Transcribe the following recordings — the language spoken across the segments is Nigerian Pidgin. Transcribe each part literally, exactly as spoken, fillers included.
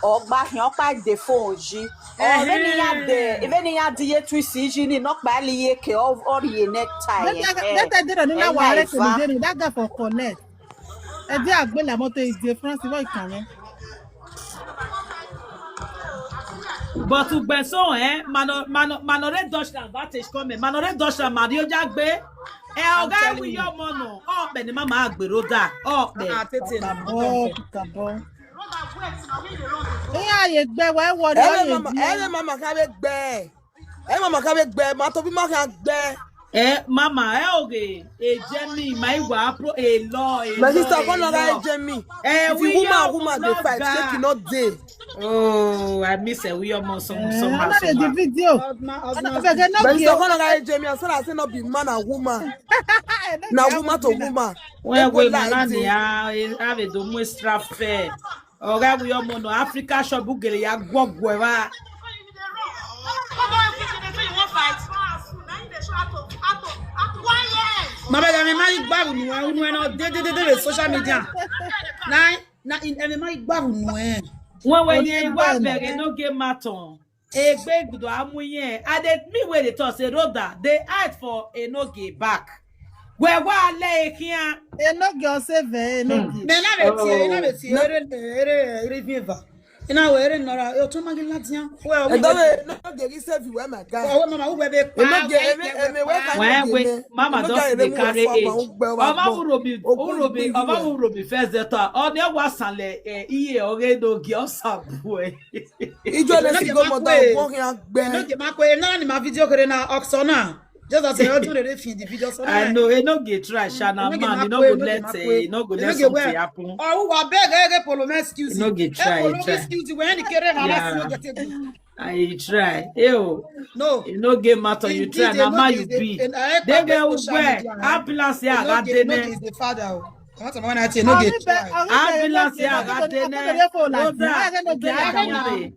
Ọgba hịa, ọkpa the phone ji. Ọ, ebe ni ya dị, ebe ni ya dị ye twist ji ni nọkpa li ye ke ọ, ọ ri ye necktie. That guy, that guy did not know what I can do. That guy for connect. Ẹ jẹ́ àgbélà mọ́tò ìdí France, wọ́n ìkànnì. But ugbe so, eh, mano, mano, mano re Dutch na advantage come, mano re Dutch na Mario Jagbe. Eh, oga, we your mono. Oh, be ni mama agbero da. Oh, be. Ah, tete na. Oh, kabon. Ihe a ya egbe wee wọrọ Ele ya mama, eji. Ele mama ka be gbe. Ele mama ka be gbe, ma to bi ma ka gbe. Eh, mama, eh, oge, e je mi, ma iwa pro, e lo, e My lo, sister, e come on, lo. Like Jamie. Eh, If we you woman, are woman, they fight. Blogger. Shake you not day. Oh, I miss it. We almost some, Eh, some, I'm not some. In the video. Husband, I'm not husband. Begging no But it's girl. Not gonna like Jamie. I said, I say not be man and woman. Now woman to woman. Well, They go well, like man, this. Yeah, I have a domo strap fair. Oga, we all know Africa shop, who get ya gwagwera. My brother, me, my babu, no, they, they, they, they, social media. Nine. Na in every man igbaru no eh. When we Only ye one wa man. Bere no get maton. Egbe gbudo amuye. And they, me where they talk say Rhoda, they hide for Enoge back. Where wa le here? Enoge o se ve, Enoge. Me na be tie, na be tie. Ere, ere, ere viva. Ina we ere nora. Yo to magi latia. Well, we Edo we no dey receive you, my guy. Oh, mama, we be pa. Enoge, we eme, be eme, we pa. Ka Why, enoge wait, me. Mama Enoge just ere dey mu carry wa age. Fa ma ugbe wa Oma bo. Urobi, Ogun Urobi, gbe Oma iwe. Urobi first data. Oni wa sanle, eh, iye oge no gi osa boy. Ijo le Enoge si go ma mo da pe. Ogun hin agbe. Enoge ma pe. Na ni ma video kere na Oxona. Just as you do the fin the video. So I know, e no get try, Shana Enoge man, ma e no pe, go Enoge let, ma eh, pe. E no go let Enoge something where? Happen. Oh, wa beg, eh, eh, Polo, excuse E no you. Get Eh, try, Polo, try. Excuse you. When you carry harass, Yeah. You get it. I try. Ew. No. You no get matter, you Indeed, try. Na Enoge ma you is the, be. And I They can't get go social where? Media, eh? Ambulance here, Enoge, I got Enoge there. Is the father. Oh. That's what I say. Enoge Abi be, try. Abi be, Ambulance here, Enoge, I got there. Enoge, Enoge, Enoge, Enoge, Enoge,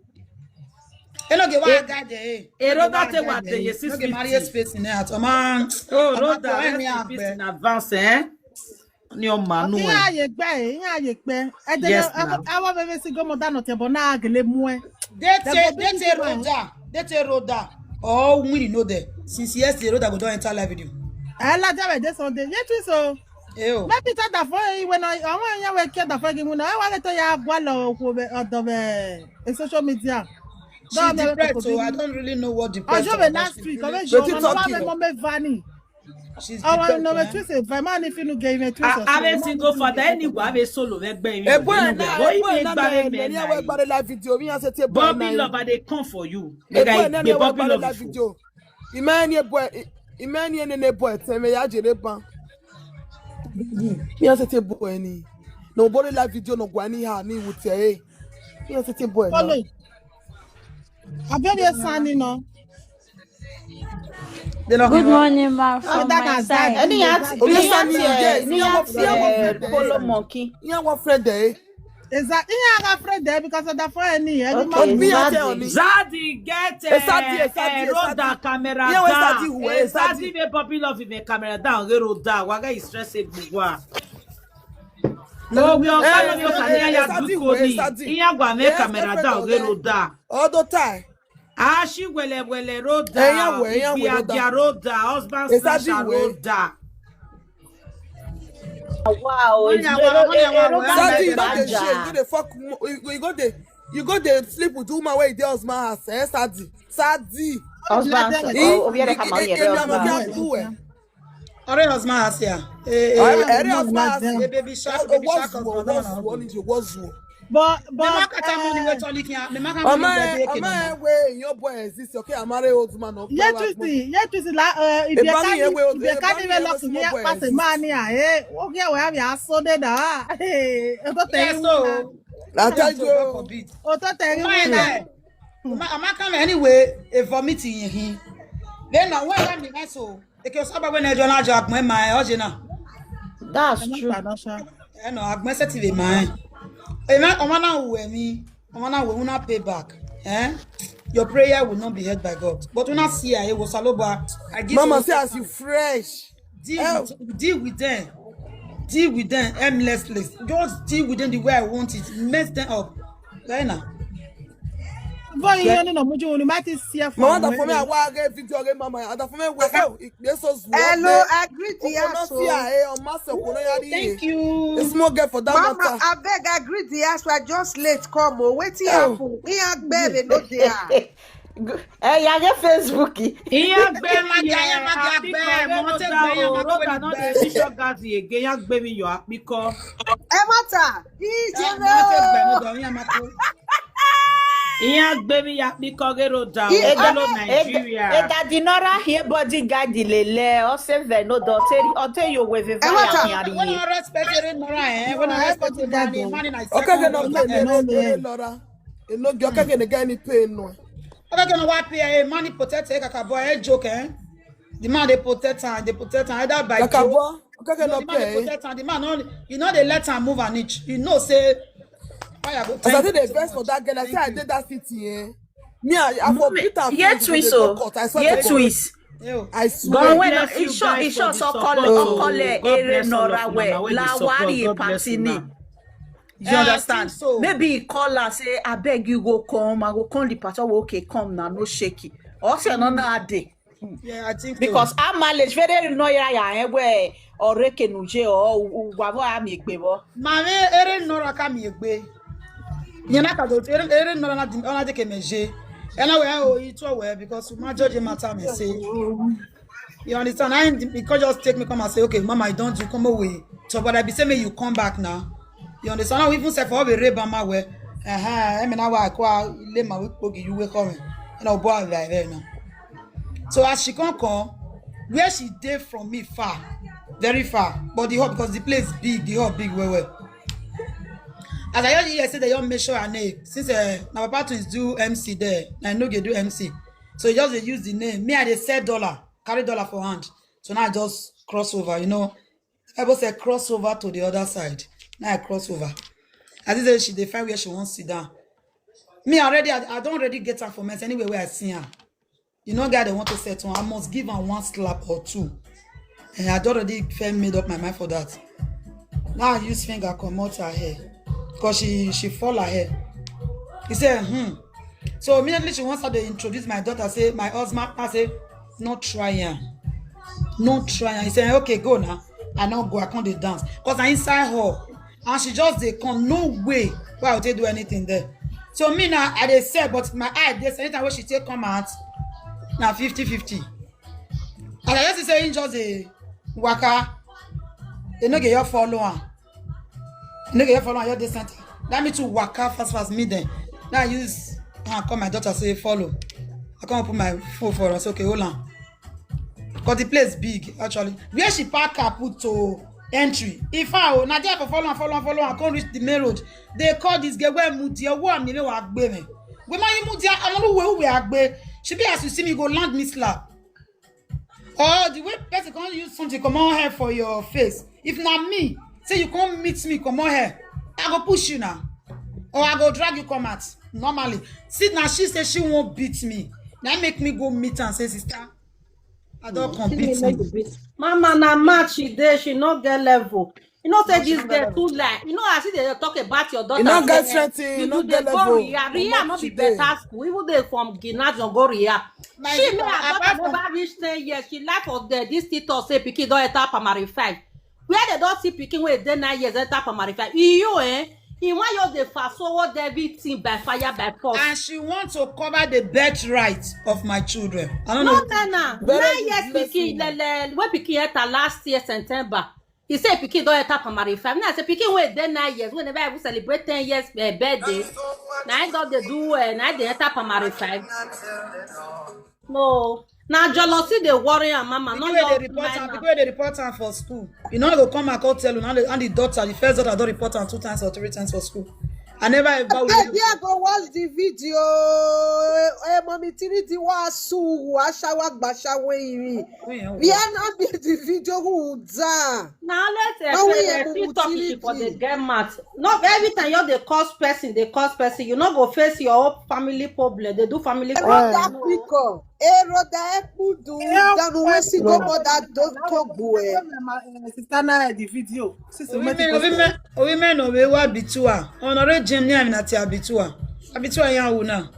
Enoge, why I got there? Enoge, why I got there? Enoge, why I got there? Enoge, marry a space in there. Oh, man. Oh, Rhoda, rest in peace in advance, eh? Ni o manu Ihe eh. A ye gbe, ihe a ye gbe. Ede Yes, na, ma'am. Awa bebe si gomo da no te bo na agele mu eh. They They take, go they be take this man. Rhoda. They take Rhoda. Oh, we know there. Since yesterday, Rhoda go don enter live video. I like that way this Sunday. Yes, we so. Ew. Let me tell that for you when I, I want you to care that for you. When I want to tell you, I go lo ko be odo be in social media. She's Don't make depressed, people so I be don't really know what depressed Ojo be about. Last She's week, really Ojo Wetin no talking? Mama Vani. She's Our depressed, no eh? Twist a man if you no get me twist. I have a single father anywhere, have a solo, we bang you. Ebo na, Go ebo even na, gbare me, me, me, na. We gbare live video. Mi a se te Bobby na. Love, I dey come for you. Make Ebo I na, be we Bobby gbare Love live for you. Video. Imani ebo, imani ene ne boy, te me ya jere ban. Mi a se te boy ni. No body live video no go anyhow ni with eh. Mi a se te boy. Follow. Na. I bet you signing no. Good morning, ma. From that my side. Any at, Obi any at, Sani, yes. Any at, Polo monkey. Yeah, what friend there? Is that any other friend there because of the phone any? Okay. But me, I tell you. Zadi get a Zadi, a Zadi, Roda camera down. Zadi who? Zadi make Bobby Love in the camera down. Roda, waga is stressed. No, we are following you. Zadi who? Zadi. Iya gwa make camera down. Roda. All the time. Ashi wele wele Roda. Eya we, eya we, Roda. Roda. Husband snatcher Roda. Wow, it's Roda. Sadi, you no dey shame. You dey fuck. You go dey. You go dey sleep with woman wey dey husband house. Eh, Sadi. Sadi. Husband. Oh, we are the Kamari. Ọ̀rẹ́ husband house ya. Eh, eh, ọ̀rẹ́ husband house. Eh, baby shark, baby shark husband. But, but, me maka ta money wey toli kia. Me maka money wey dey. Ama we your boy exist. Okay, I'm married old man. Yeah, Tuesday. Yeah, Tuesday. La, eh, if you can't, if you can't even lock me up as a man here, eh, okay, we have your so there da. Eh, I tell you. Oto tell you. Ama come anyway. A vomiting in him. Then now when I'm in so. Eke osaba we na ejo na ajo agbon ma e oje na. That's true. E no agbon se ti be ma e. E ma o ma na wo e mi. O ma na wo una pay back. Eh? Your prayer will not be heard by God. But una see e wo saloba. I give Mama say as you fresh. Deal with, deal with them. Deal with them aimlessly. Just deal with them the way I want it. Mess them up. Right now. Boy, you know, much you might see for Mama, da for me, I want get video again, Mama. Da for me, we go. It dey so zuwa. Hello, I greet the Okono ass. fear, eh, on master, Okono yari. Thank you. The small girl for that Mama, matter. I beg, I greet the ass. I just late come. Oh, wait till Oh. happen. He and baby no there. Eh, you get Facebook. Iya gbe ma ya ya ma ya gbe mo te gbe ya ma gbe na de bishop gazi ege ya gbe mi yo apiko. Emata, he Ma te gbe no do ya ma ko. Iya gbe mi ya apiko ge ro da o. Eda- Hello Nigeria. Eda dinora here bodyguard lele o se ve no do te o te yo we ve Emata. ya When I respect it mora eh. When I respect it man man in I Okay, okay, no, second. okay, no, no, Laura. You know, okay, okay, get any pain no. Okay, okay, no wa pay eh man protect eh kaka boy eh joke eh. The man dey protect am, dey protect am either by joke. Kakabo, okay, okay, No, no the man dey pay. protect am. The man no, you know they let am move an inch. You know say fire go. As I Thank did the you so best for much. That girl, I say Thank I you. Did that city, eh? Me, I, I for Mommy, beat am. Ye twist o. Ye twist. Yo. I swear. But when Bless e you sure guys e sure for the so call support o. call God ere bless all nora of we una wey dey la support. wari God bless party ni. una. You Yeah, I understand? think so. Maybe he call and say, "I beg you go come, I go call the party, we okay, come now, no shaky." Or say another day. Yeah, I think Because so. Our mileage very no ya ya eh we or reke nuje or wavo ami gbebo. Mami ere nora ka mi egbe. Nyena ka do ere ere nora na di ona de ke meje. Ena we o itu we because my judge matter me say. You understand? I because just take me come and say, "Okay, mama, I don't do come away." So but I be say me you come back now. You understand? I even say for be rape my way. Uh-huh. I mean, I wa kwa le ma we pogi you we come. And I'll boy like there now. So as she come come, where she dey from me far, very far. But the hall because the place big, the hall big well well. As I hear you say they don't make sure her name. Since uh, my papa twins do M C there, I know they do M C. So you just dey use the name. Me, I dey sell dollar, carry dollar for hand. So now I just cross over, you know. The Bible said cross over to the other side. Now I cross over. As I say, she dey find where she wants sit down. Me already, I, I don't already get her for mess anywhere where I see her. You know, guy they want to settle. I must give her one slap or two. And I already felt made up my mind for that. Now I use finger comot her hair. Because she she fall her hair. He said, hmm. So immediately she wants her to introduce my daughter. Say, my husband, I say, "No try am. No try am." He said, "Okay, go now." I no go, I can't dey dance. Because I inside her. And she just dey come. No way. Why would they do anything there? So me now, I dey sell, but my eye dey sell. Anytime when she take come out, now fifty fifty. And I just say, he just dey waka. They no get your follow am. They no get your follow am, your dey center. That me to waka fast fast me then. Now I use and call my daughter say follow. I come open my phone for us. Okay, hold on. Because the place big actually. Where she park her put to entry. If I oh, na there for follow am, follow am, follow am, come reach the main road. They call this girl where Mudia, who am nime wa gbe me. Where my Mudia, I'm not where we are gbe. She be as you see me go land me slap. Or the way person come use something come on hair for your face. If na me, say you come meet me, come on hair, I go push you now. Or I go drag you come out. Normally. See now she say she won't beat me. Now make me go meet and say, "Sister, I don't compete me." Mama na match she dey, she no get level. You know say this girl too lie. You know as they talk about your daughter. You no Say, get eh, strength, you you no do get dey go level. Ria. Ria no be Today. Better school. Even dey from gymnasium go Ria. My She sister, me her apart daughter from never reach ten years. She lie for there. This thing talk say pikin don enter primary five. Where they don see pikin wey dey nine years enter primary five? E you eh? E wan you dey fast forward everything by fire by force. And she wants to cover the birthright of my children. I don't No know. Nana, Very nine good years blessing. Pikin lele wey pikin enter last year September. He say pikin don enter primary five. Now I say pikin wey dey nine years, wey never even celebrate ten years uh, birthday. Na him don dey do uh, na him dey enter primary five. No, na jealousy dey worry am, mama. No, People wey no, dey report am, people wey dey report am for school. You know, go come and come tell you, and the, and the daughter, the first daughter, don report am two times or three times for school. I never ever will. Baby, I go watch the video. Eh, mommy, tiri di wa su wa shawa gba shawa iri. We are not be the video who da. Na always Now we uh, are uh, TikTok she for the Utility. Get mad. No, every time you dey cause person, dey cause person. You no go face your own family problem. They do family Ero problem. da piko. Ero da ekudu. Danu we si go mother don talk boy. Sister na the video. Sister Women, women, women no we wa bitua. Honore Jim ni amina ti abitua. Abitua ya una.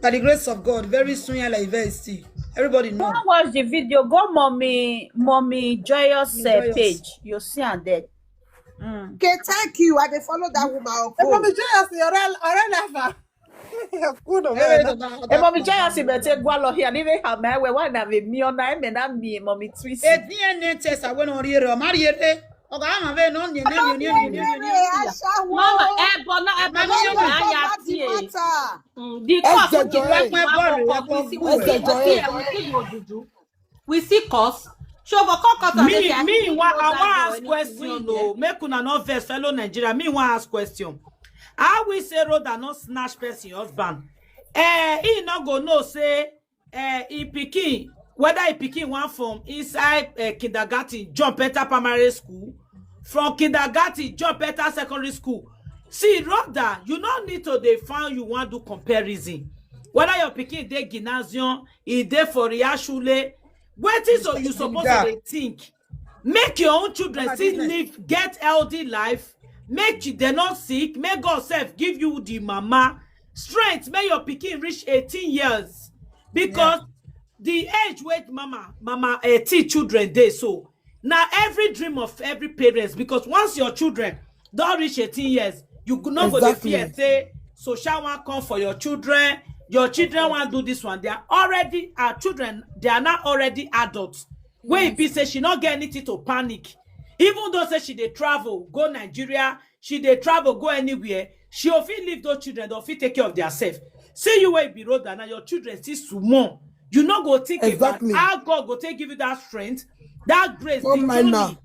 By the grace of God, very soon, I like very still. Everybody know. Go watch the video. Go mommy, mommy Joyous uh, Joyous. Page. You see am there. Mm. Okay, thank you. I dey follow that woman. Ẹ mọ̀ mi jẹ́ ẹ̀sìn ọ̀rẹ́ ọ̀rẹ́ lẹ́fà. Kúrò Hey, bẹ́ẹ̀ náà. Dada, Ẹ mọ mi jẹ́ àti bẹ̀tẹ̀ gbọ́ lọ here. Níbi àmọ́ ẹ̀wẹ̀ wà náà mi mi ọ̀nà ẹ̀mẹ̀ náà mi mọ̀ mi twist. A D N A test, I went on here. I'm here. Okay, I'm having on here. Ẹ aṣáwó. Mama, ẹ bọ̀ náà ẹ bọ̀ Mama, náà you ìwà know ayà That tiẹ̀. matter. Mm, the Ẹ cost jẹjọ of ẹ. the one Ẹ for we see Ẹ we see jẹjọ we see ẹ. we see we do. We see cost. Show for call cost of Me, this. me, wa- I wan ask question o. Make una no vex, fellow Nigeria. Me wan ask question. How we say Rhoda no snatch person husband? Eh, he no go know say eh, he pikin, whether he pikin wan from inside eh, kindergarten, jump enter primary school, from kindergarten, jump enter secondary school. See, Rhoda, you no need to dey found you wan do comparison. Whether your pikin dey gymnasium, e dey for Riashule, wetin so you suppose to dey think? Make your own children still live, get healthy life. Make you, they not sick. Make God self give you the mama strength. Make your pikin reach eighteen years, because the age wey mama mama eighteen children dey so, na every dream of every parents, because once your children don reach eighteen years, you go- no go dey Exactly. fear say social wan come for your children. Your children wan do this one. They are already, our children, they are now already adults. Wey e be say she no get anything to panic. Even though say she dey travel go Nigeria, she dey travel go anywhere, she go fit leave those children, dem fit take care of theirself. See you wey be Rhoda now, your children still small. You no go think about Exactly. How God go take give you that strength, that grace, No the mind journey. Now.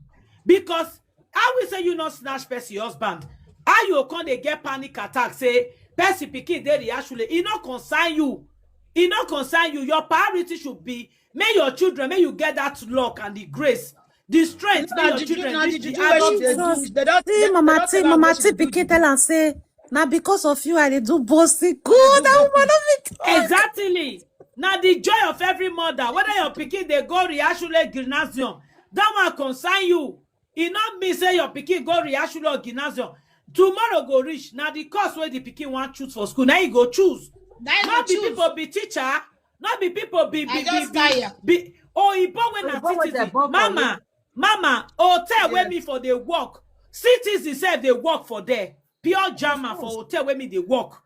Because how we say you no snatch person husband? How you come dey get panic attack? Say person pikin dey Riashule, e no concern you. E no concern you. Your priority should be make your children, make you get that luck and the grace, the strength, make your children reach the adult. See, Mama T, Mama T pikin tell am say, na because of you I dey do bossy. Good, that woman no fit talk. Exactly. Now the joy of every mother, whether your pikin dey go Riashule Gymnasium, that one concern you. E no mean say your pikin go Riashule or Gymnasium. Tomorrow go reach. Now the course wey the pikin wan choose for school, now you go choose. Now you No go be choose. People be teacher, no be people be I be just be tire. be. Oyibo wey na Oyibo wey citizen, dey born for mama, mama, hotel wey me for dey work, citizen sef dey work for there. Pure German for hotel wey me dey work.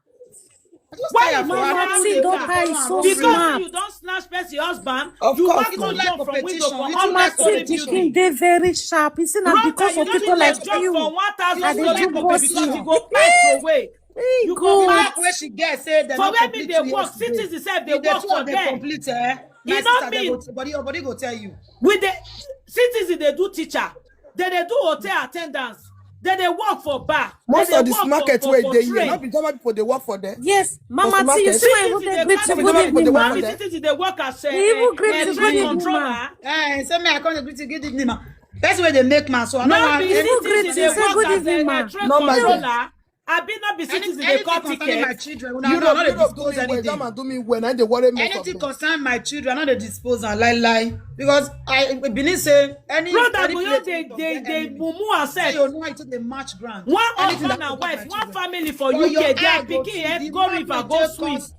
I just Why tire you for no her. wan How do they that? can come and Because bring you don snatch person husband, Of you course wan you go don't. Like jump from window competition. for You all don't that like story competition. Building. Dey very sharp. You see, na Rhoda, because you of no people need like to jump you. From one thousand I dey story do building bossy. because you go fight for way. You go You fight. like where she get say they're For not where me dey completely work, yesterday. Citizen sef dey If the work two for of them there. Complete, eh? E My no sister, they mean go, body, your body go tell you. We dey, citizen dey do teacher, they dey do hotel attendance, they dey work for bar, Most they of dey this work market for, where for they here, train. Not be German people they work for there. Yes, Mama T, you Supermarket. see, I even Citizen dey dey greet come you. to Not be Good German people evening, they work ma. for there. Citizen dey work as a, He even a, greet a you. train Good evening, controller. ma. Eh, so me, I come to greet you. Good evening, ma. That's where they make man. So I don't No want be anything citizen concerning dey Say work good as evening, a, ma. a train No, my controller. Abi no be citizen dey anything call concerning my ticket. children. Una no, Europe, no dey Europe do disclose me well. Anything German do me well. Now they worry me. Anything concern my children, I no dey dispose am lie lie. Because I believe say any Brother, any go place just wey dey you dey get dey enemy, mumu say herself. You know how to dey match ground. One Anything husband that and concerns wife, my one children. family for But your U K, their eye go pikin see head the go man river wey go take swim. us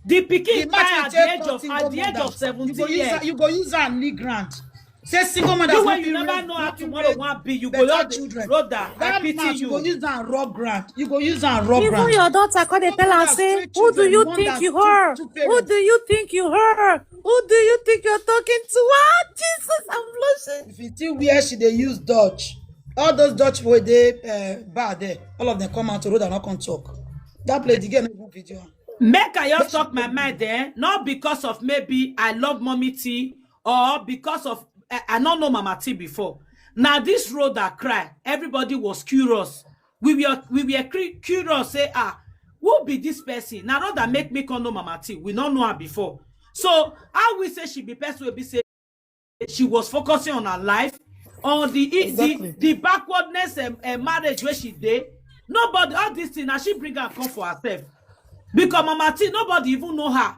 The the pikin man die wey at the take age of cutting at go the age mother. of You go seventeen use years. am, you go use am lead ground. Say single mothers You no wey you fit never raise know how no fit tomorrow raise wan be, you go better just dey children. Rhoda, I That pity mouth you go you. Use am rub ground. You go use am rub Even ground. your daughter come dey Single tell her mothers say, train "Who do children you one think that you two are? two Who do parents. You think you are? Who do you think you're talking to?" Ah, Jesus, I'm blushing. If you see where she dey use Dutch, all those Dutch wey dey uh, bar there, all of them come out to road and not come talk. That place, the girl no even video. Make I just talk my mind there, not because of maybe I love Mommy T or because of I, I don't know Mama T before. Now this Rhoda cry, everybody was curious. We were we were cre- curious, say, ah, who be this person? Now Rhoda make me come know Mama T. We don't know her before. So how we say she be person will be say she was focusing on her life, on the the, Exactly. The backwardness and, and marriage where she did. Nobody, all this thing, now she bring her come for herself. Because Mama T, nobody even know her.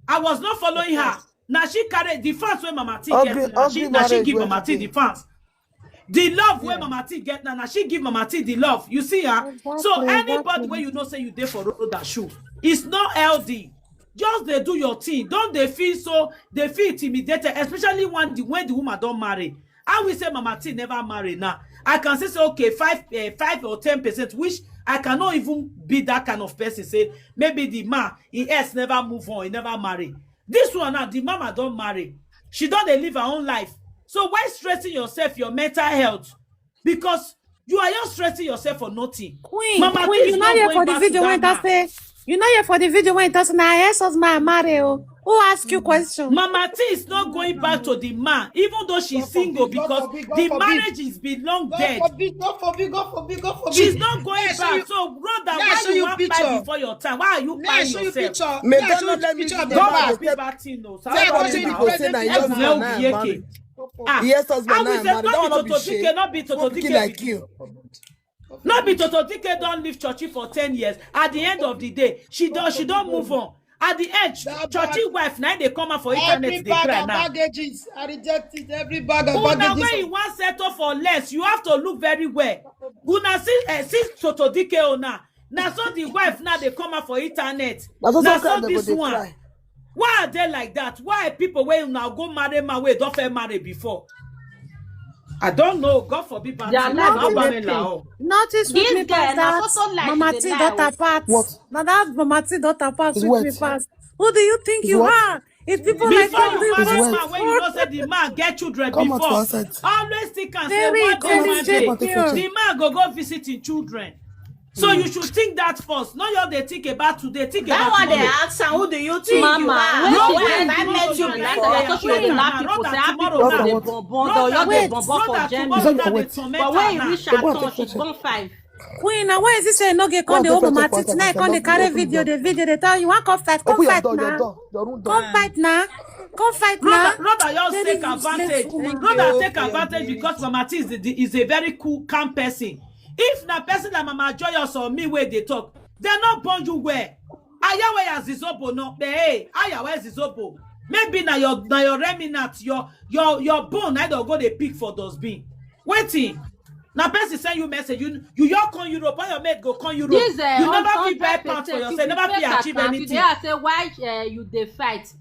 I was not following her. Now she carry the fans when Mama T Ugly, get. Now she, ugly now she marriage give wey Mama T she the dey. Fans. The love where Yeah. Mama T get now, now she give Mama T the love. You see her? So Exactly, anybody exactly. Where you know say you there for road that shoe, it's not healthy. Just dey do your thing. Don't dey feel so, dey feel intimidated, especially when the, when the woman don marry. I will say Mama T never marry now. I can say, say, okay, five, eh, five or ten percent, which I cannot even be that kind of person. Say, maybe the man, he else never move on, he never marry. This one now, the mama don marry. She don dey live her own life. So why stressing yourself, your mental health? Because you are just stressing yourself for nothing. Queen, Mama Queen, T is you not not here going for the back to video that when that man. Say, you not here for the video when it doesn't. My ex husband marry. Oh. Who ask you question? Mama T is not going back to the man, even though she's God forbid, single, God because forbid, God the forbid. Marriage is been long God dead. Forbid, God forbid, God forbid, God forbid. She's not going back. So, brother, why you want picture before your time? Why are you buying yourself? May God not let me be the man. God forbid bad thing, no. Say, I go see the president. Yes, no, be okay. Ah, yes, husband, I will say, not be Toto D K, not be Toto D K like you. No be Toto D K don leave church for ten years. At the end of the day, she don, she don move on. At the end, churchy wife na dey come out for internet dey cry now. Baggages, I reject it. Every bag of baggages. Una wey you wan settle for less, you have to look very well. Una see, eh, see Toto D K o now. Na so the wife now dey come out for internet. Na so this one. Why are they like that? Why people wey una go marry man wey don fair marry before? I don't know. God forbid bad thing. Nothing sweet me pass that Mama T daughter part. What? Now that Mama T daughter part sweet me pass. Who do you think you are? It's people like you before you marry man when you know say the man get children before. Always think and say one day, one day, the man go go visit him children. So you should think that first. No, you dey think about today. Think about tomorrow. That one they ask am, who do you think you are? Mama, when she dey, I met you before. Like that, so she dey laugh people, say, "How people dey bonbon, though, you dey bonbon for Germany." But when you reach her turn, she born five. Queen, now why is this say no get come the old Mama T? Now come dey carry video, the video, they tell you, "One come fight, come fight now. Come fight now. Come fight now." Brother, brother, just take advantage. Brother, take advantage because Mama T is a, is a very cool, calm person. If na person like Mama Joyous or me wey dey talk, dem no born you well. Ayawe ya zizobo no, hey, ayawe zizobo. Maybe na your, na your remnant, your, your, your bone na don go dey pick for dustbin. Wetin? Na person send you message. You, you your come Europe, all your mate go come Europe. You never fit buy pants for yourself, never fit achieve anything. They say why, eh, you dey fight.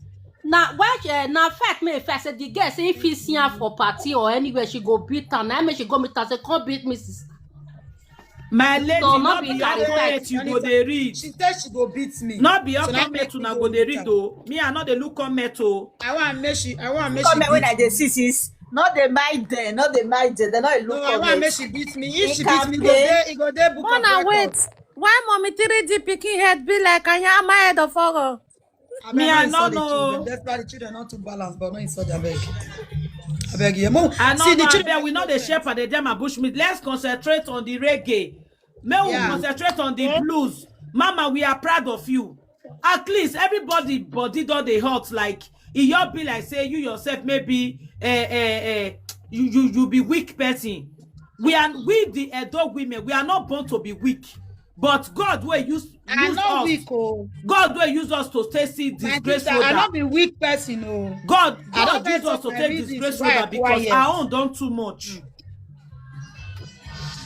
Na why, eh, na fight me if I say the girl say if he see her for party or anywhere, she go beat am. Na make she go meet am say, "Come beat me, sister." My lady, so no be your comment you go dey read. She say she go beat me. No be your comment una go dey read o. Me, I no dey look comment o. I want make she, I want make she comment when I dey see sis. No dey mind them, no dey mind them. They no look comment. No, I want make she beat me. If she beat me, go dey, e go dey book of record. Mona, wait. Why Mommy three D pikin head be like Anyama head of horror? Me, I no know. That's why the children not too balanced, but no insult, abeg. Abeg, yeah, mo. I no know, abeg, we no dey share pounded yam and bush meat. Let's concentrate on the reggae. May we concentrate on the blues. Mama, we are proud of you. At least everybody body don dey hot, like, e your be like say you yourself maybe, eh, eh, eh, you, you, you be weak person. We are, we the Edo women, we are not born to be weak. But God wey use, use us. God wey use us to take see disgrace Rhoda. I no be weak person o. God, God use us to take disgrace Rhoda because our own don too much.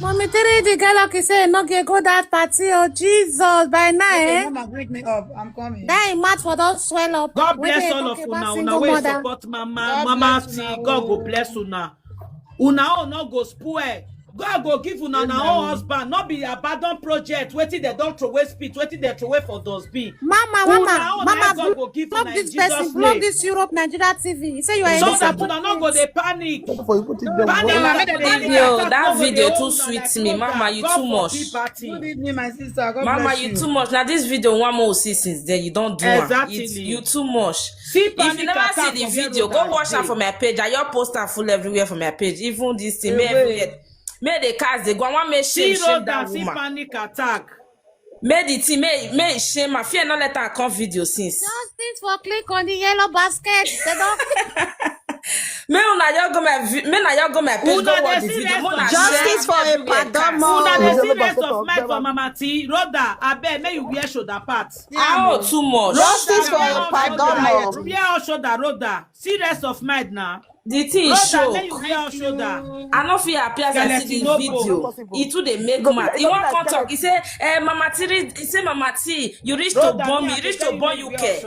Mommy three D get lucky say no get go that party. Oh Jesus, by now, eh? Mama, wake me up. I'm coming. That him mouth for don swell up. God bless all of una. Una wey support Mama, Mama T, God go bless una. Una own no go spoil. God go give una na own husband. No be abandon project. Wetin dem don throw away spit, wetin dem throw away for dustbin. Mama, mama, mama, God go give una in Jesus' name. Block this Europe Nigeria T V. You say you are so that una no go dey panic. Panic, panic attack. Yo, that video too sweet me. Mama, you too much. Good evening, my sister. God bless you. Mama, you too much. Now this video, one more see since then you don't do am. Exactly. You too much. If you never see the video, go watch am for my page. I your poster full everywhere for my page. Even this thing, may everywhere. May the cars they go. I want make shame, shame that woman. Panic attack. May the thing, may, may shame. I fear not let her come video since. Justice for click on the yellow basket. They don't. May una your go my, may na your go my page. Go watch the video. Justice for a pardon. Una dey see rest of mind for Mama T. Rhoda, abeg, may you wear shoulder pads. Oh, too much. Justice for a pardon. Wear shoulder, Rhoda. See rest of mind now. The thing show. I no fit happy as I see the video. He too dey make mad. He wan come talk. He say, eh, Mama T, he say, Mama T, you reach to born me, you reach to born you care.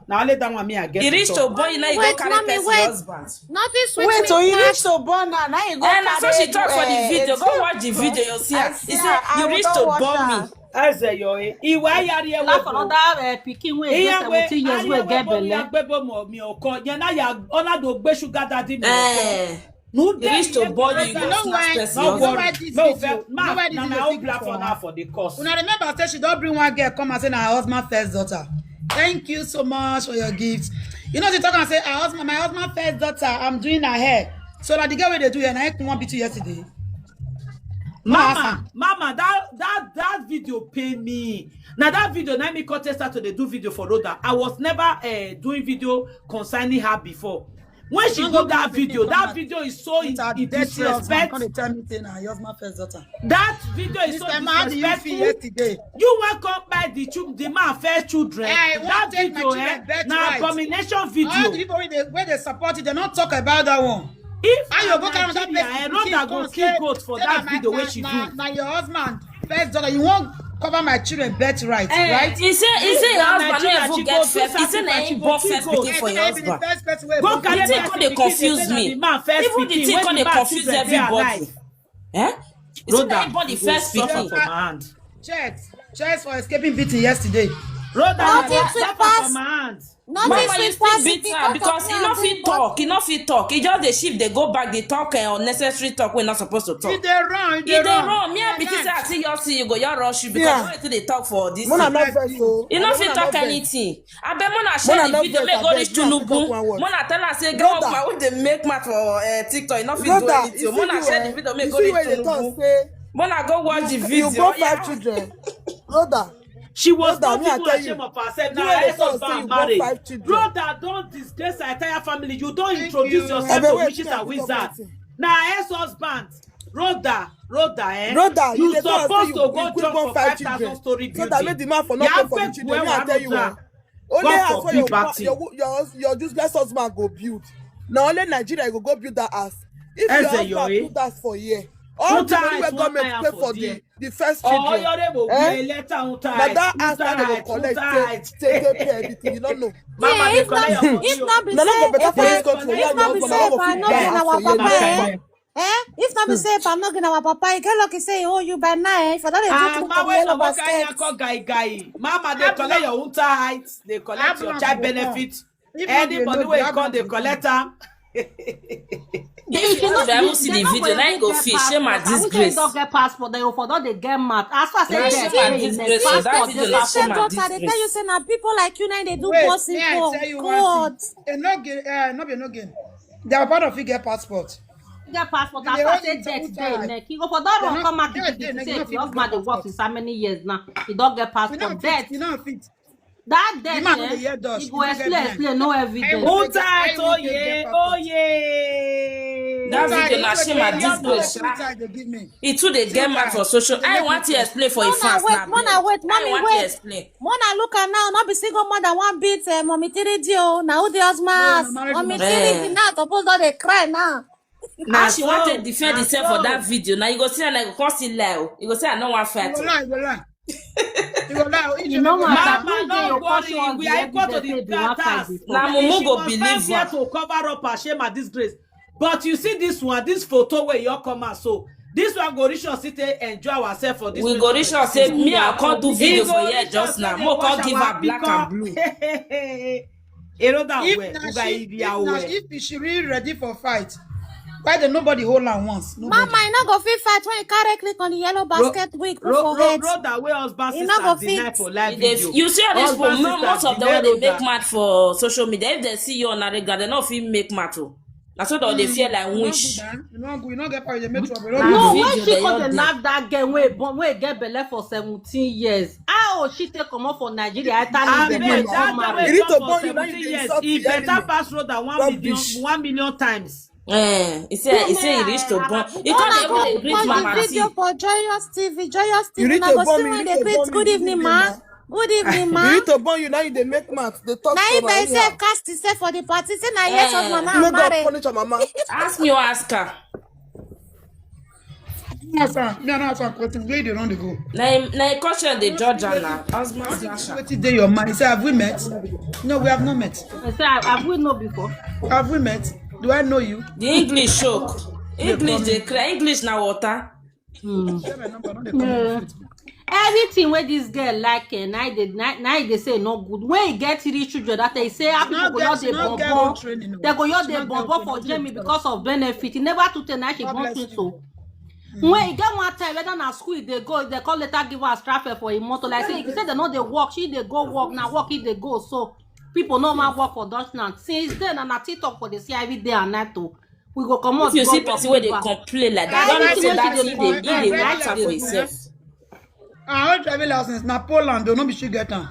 Now only that one me I get. He reach to born you, now you go carry person husband. Nothing sweet. Wait, so he reach to born now. Now you go. And that's what she talk for the video. Go watch the video. You see, he say, you reach to born me. Eze yo e. Iwe ayari ewe. Laugh another uh, pikin wey dey seventeen years wey get belle. Agbebo mo mi oko. Yen na ya ona do gbe sugar daddy mi oko. Eh. No dey reach to born you go snatch person. No worry. No vex. Ma na my own platform now for the course. Una remember say she don bring one girl come and say na her husband first daughter. Thank you so much for your gift. You know she talk and say her husband, my husband first daughter, I'm doing her hair. So na the girl wey dey do hair na him wan beat you yesterday. Mama, mama, that that that video pain me. Now that video, now me contest her to the do video for Rhoda. I was never uh, doing video concerning her before. When she do that video, that video is so in, in disrespect. Can't tell me thing, her husband first daughter. That video is so disrespectful. You wake up by the children, the man first children. That video, eh, na abomination video. All the people wey dey support it, they not talk about that one. If I go carry that person, eh, Rhoda go kill goat for that video wey she do. Na your husband first daughter, you wan cover my children birth right, eh, right? He say he say your husband no even get first. He say na him born first pikin for your husband. Go carry the thing come dey confuse me. Even the thing come dey confuse everybody. Eh? He say na him born the first pikin. Chest, chest for escaping beating yesterday. Rhoda, nothing sweet pass. Nothing sweet pass it because he no fit talk, he no fit talk. He just dey shift, dey go back, dey talk uh, unnecessary talk wey not supposed to talk. He dey run, he dey run. Me, I be say I see your see you go your rush you because yeah. You dey talk for this. Mona no vex o. He no fit talk anything. Abeg, Mona share the video, make go reach Tinubu. Mona tell her say get woman wey dey make mouth for uh, TikTok, he no fit do anything. Mona share the video, make go reach Tinubu. Mona go watch the video. You born five children. Rhoda. She was not even ashamed of herself. Now her ex-husband married. Rhoda don disgrace her entire family. You don introduce yourself to witches and wizards. Now her ex-husband. Rhoda, Rhoda, eh? Rhoda, you supposed to go jump for five thousand story building. So that make the man for not pay for the children. Me I tell you what. Only house wey your your your your useless husband go build. Na only Nigeria go go build that house. If your husband build that for here, all the money wey government pay for the the first children. Eh? But that house wey dem go collect take take take pay everything, you no know. Mama dey collect your money. If not be say if I no be say if I no be our papa, eh? Eh? If not be say if I'm not giving our papa, he get lucky say he owe you by now. Eh? If I don't dey drink from yellow basket. Mama dey collect your own tithes, dey collect your child benefit. Anybody wey come dey collect am. If you no dey even see the video, na go feel shame and disgrace. Don get passport, they for don dey get mad. As far say dem dey in the passport, dey passport. They tell you say na people like you na dey do bossing for God. E no get, eh, no be no game. Their papa no fit get passport. Get passport. As far say death dey neck, you go for don run come market to say your husband dey work since how many years now? He don get passport. Death. That death, eh, he go explain, explain, no evidence. Who tight? Oh yeah, oh yeah. That video na shame and disgrace. He too dey get mad for social. I want to explain for a fast now. Mona, wait, mommy, wait. Mona, look am now. No be single mother wan beat uh, mommy three D o. Na who the husband? Mommy three D now suppose don dey cry now. As she wan take defend herself for that video, now you go see and I go come see lie. You go say I no wan fight. You go lie, you go lie. You know what? Mama, no worry. We are equal to the task. Na mumu go believe her. To cover up her shame and disgrace. But you see this one, this photo where you come out so. This one go reach us to enjoy ourselves for this. We go reach us say me I can't do video for here just now. Mo can't give her black and blue. You know that way. If she really ready for fight, why the nobody hold her once? Mama, I no go fit fight when you carry click on the yellow basket wig put for head. Road that way husband sister deny for live video. You see all these people, most of them wey dey make mad for social media. If they see you on a regular, they no fit make mad o. Na so that they fear like winch. You no go, you no get power, you make trouble. No, when she come dey laugh that girl wey born, wey get belle for seventeen years. How she take comot for Nigeria? I tell you, you need to born you seventeen years. He better pass road than one million, one million times. Eh, he say he say he reach to born. He come dey even dey greet Mama T. Video for Joyous T V. Joyous T V. Na go see when they greet. Good evening, ma. Good evening, ma. You need to born you now. You dey make mouth. They talk. Na so him na by himself anyhow. Cast himself for the party. Say na yes, eh, husband, now. Make God marry. Punish your mama. Ask me or ask her. Ask her. Me, I no ask her question. Where they run, they go. Na him, na him question dey judge her now. Husband snatcher. Wetin dey your mind? You say, "Have we met?" No, we have not met. I say, "Have we known before?" Have we met? Do I know you? The English choke. English dey cry. English na water. Hmm. Share my number, no dey come on Facebook. Everything wey this girl like, eh, na e dey, na, na e dey say no good. When e get three children, that time e say how people go just dey bobo. They go just dey bobo for Germany because of benefit. E never too tey na she born twins o. When e get one time, whether na school e dey go, they come later give her transfer for im motor. Like say, if you say they no dey work, she dey go work, na work e dey go. So people no man work for Dutchland. Since then, na, na TikTok for the C I V day and night o. We go comot. If you see person wey dey complain like that, don't know say that thing dey, e dey write am for himself. I hold driving license na Poland o, no be she get am.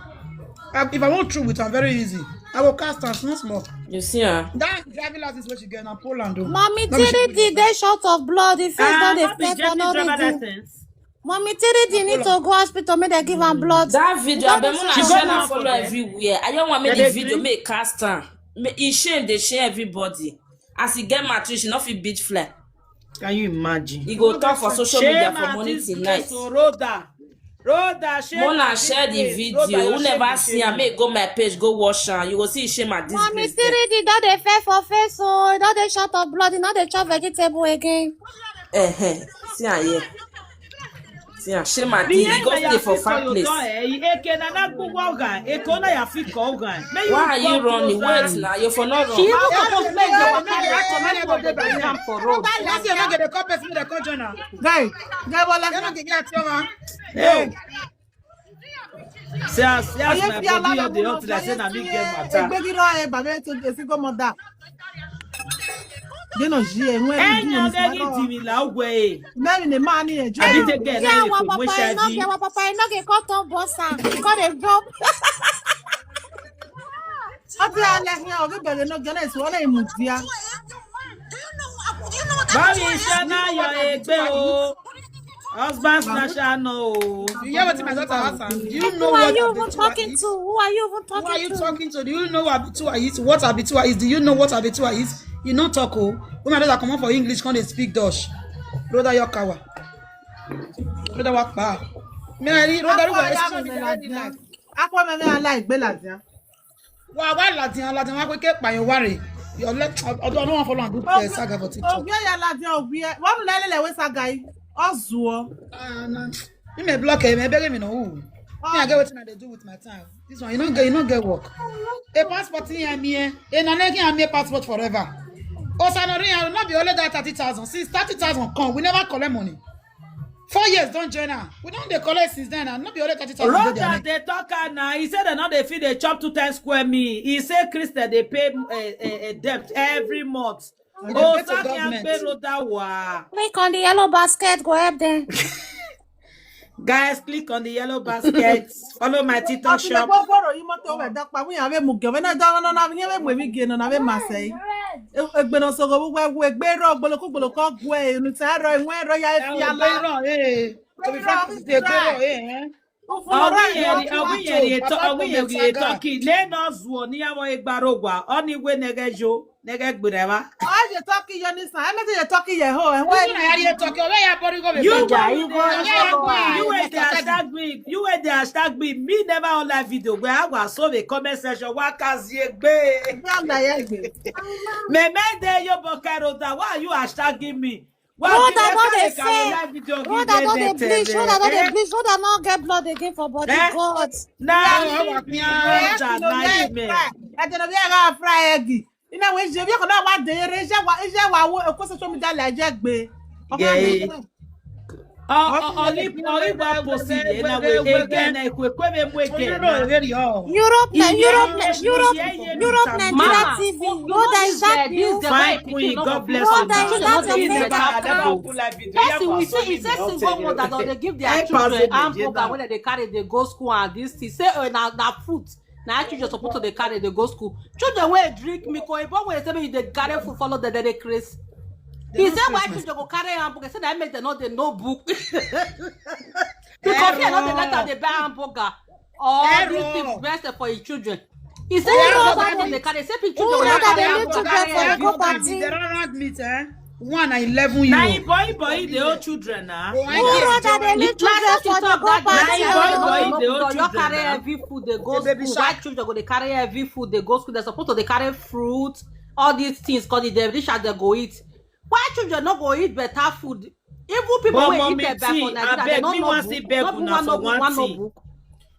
I, if I want true with am, very easy. I go cast am small small. You see am? That driving license wey she get na Poland o. Mommy Tiri D dey short of blood. The face don dey pepper no reason. Mommy Tiri D need to go hospital make dem give am blood. That video, abeg, una share na follow everywhere. I don't want make the video make cast am. E shame dey shame everybody. As e get mattress, she no fit beat fly. Can you imagine? E go talk for social media for morning till night. Rhoda, Rhoda, shame. Mona, share the video. Who never see am, make go my page, go watch am. You go see shame at this. Mommy Tiri D don dey fair for face o. E don dey short of blood. E no dey chop vegetable again. Eh, eh. See am here. See am, shame at this. E go stay for far place. Why are you running? Wait now, you for not run. She even suppose make the waka like comot for the camp for road. That's your nugget. They come person, they come join her. Guy, guy, Bola. They don't get your man. Hey. See as, see as my body all dey hot like say na me get matter. Egbegiro e babe to a single mother. They no ji e when you do this. Enya na gi di mi la ogwe e. Mary ne mani e jo. Abi take care na e ko mo shadi. Our papa e no get cut on boss am. He got a job. Ati ale hin o be bere no gana e so na imudia. Bami iṣẹ́ náà yọ egbe o. Husband snatcher no. You hear what my daughter asked? Do you know what Abitua is? Who are you even talking to? Who are you even talking to? Who are you talking to? Do you know what Abitua is? What Abitua is? Do you know what Abitua is? You no talk o. When my daughter come out for English, come dey speak Dutch. Brother Yokawa. Brother Wakpa. Me, I read, brother, what is it? Akwa me me ala igbe ladia. Wa wa ladia, ladia wa ke pa yo ware. Your left, although I don't want follow and do uh, saga for TikTok. Ogbe ya ladia, ogbe. Wa mu na lele we saga yi. Ozuo. Ah, na. You may block him, may beg him no. Me, I get wetin I dey do with my time. This one, you no get, you no get work. A passport in here, me. A na negi am passport forever. Osanori, I will not be only that thirty thousand. Since thirty thousand come, we never collect money. Four years don join am. We don dey collect since then, and no be only thirty thousand dey there. Roger dey talk am na. He say dem no dey fit dey chop two times square meal. He say Christian dey pay, eh, eh, eh, debt every month. Oh, Sakian pay Roda wa. Click on the yellow basket, go help them. Guys, click on the yellow basket. Follow my TikTok shop. Gbogbo ọ̀rọ̀ yìí mọ́tò wẹ̀ dọ́gba. Wíyàn wẹ́ mu gẹ̀wẹ́ náà dáná náà, wíyàn wẹ́ mu èmi gẹ̀nà náà, wẹ́ màá sẹ́yìn. Egbena sogo wugwe wu egbe ro gboloko gboloko gwe enu ti aro enwe ro ya efi ala. Ro eh. To be frank, the egbe ro eh. Owi yeri, owi yeri eto, owi yeri eto ki le no zuo ni awo egbaro gwa. Oni we nege jo, nege gberewa. Oje toki yo ni san, eme te je toki ye ho, eh. Owi na yari eto ki, owe ya bori go be. You go, you go, you go. You were the hashtag me. You were the hashtag me. Me never on live video. Where I was so the comment section. Wakazi egbe. Meme de yo bokaro da. Why are you hashtagging me? Roda no dey fail. Roda no dey bleach. Roda no dey bleach. Roda no get blood again for body. God. Na Roda nightmare. I don't know where I fry egg. Ina we je bi ko na wa de re je wa je wa wo e ko social media la je gbe. Oka mi. Ọ ọ ọ ni ọ ni wa post ye na we again na ekwe kwe me mu again. Europe na Europe na Europe Europe Nigeria T V. Roda is that you? Fine queen, God bless you. Roda is that your favorite? Person we say we say single mother don dey give their children hamburger wey dem dey carry dey go school and this thing. Say uh, na na food. Na children suppose to dey carry dey go school. Children wey drink milk, oyibo wey say make you dey carry food follow dem, dem dey craze. He say why children go carry hamburger? Say na make dem no dey know book. Because fear no dey let am dey buy hamburger. all these things best for his children. He say, "Who run that?" They carry, say, "Pikin children will not carry am, go carry am." They don't run meet, eh? One and eleven year old. Na him boy, boy, the old children na. Who run that? They leave children for the go party. Na him boy, boy, the old children na. Carry heavy food, they go school. Why children go, they carry heavy food, they go school? They're supposed to, they carry fruit, all these things, 'cause they reach as they go eat. Why children no go eat better food? Even people wey eat better for Nigeria, they no know book. But mommy T, abeg, me wan still beg una for one thing.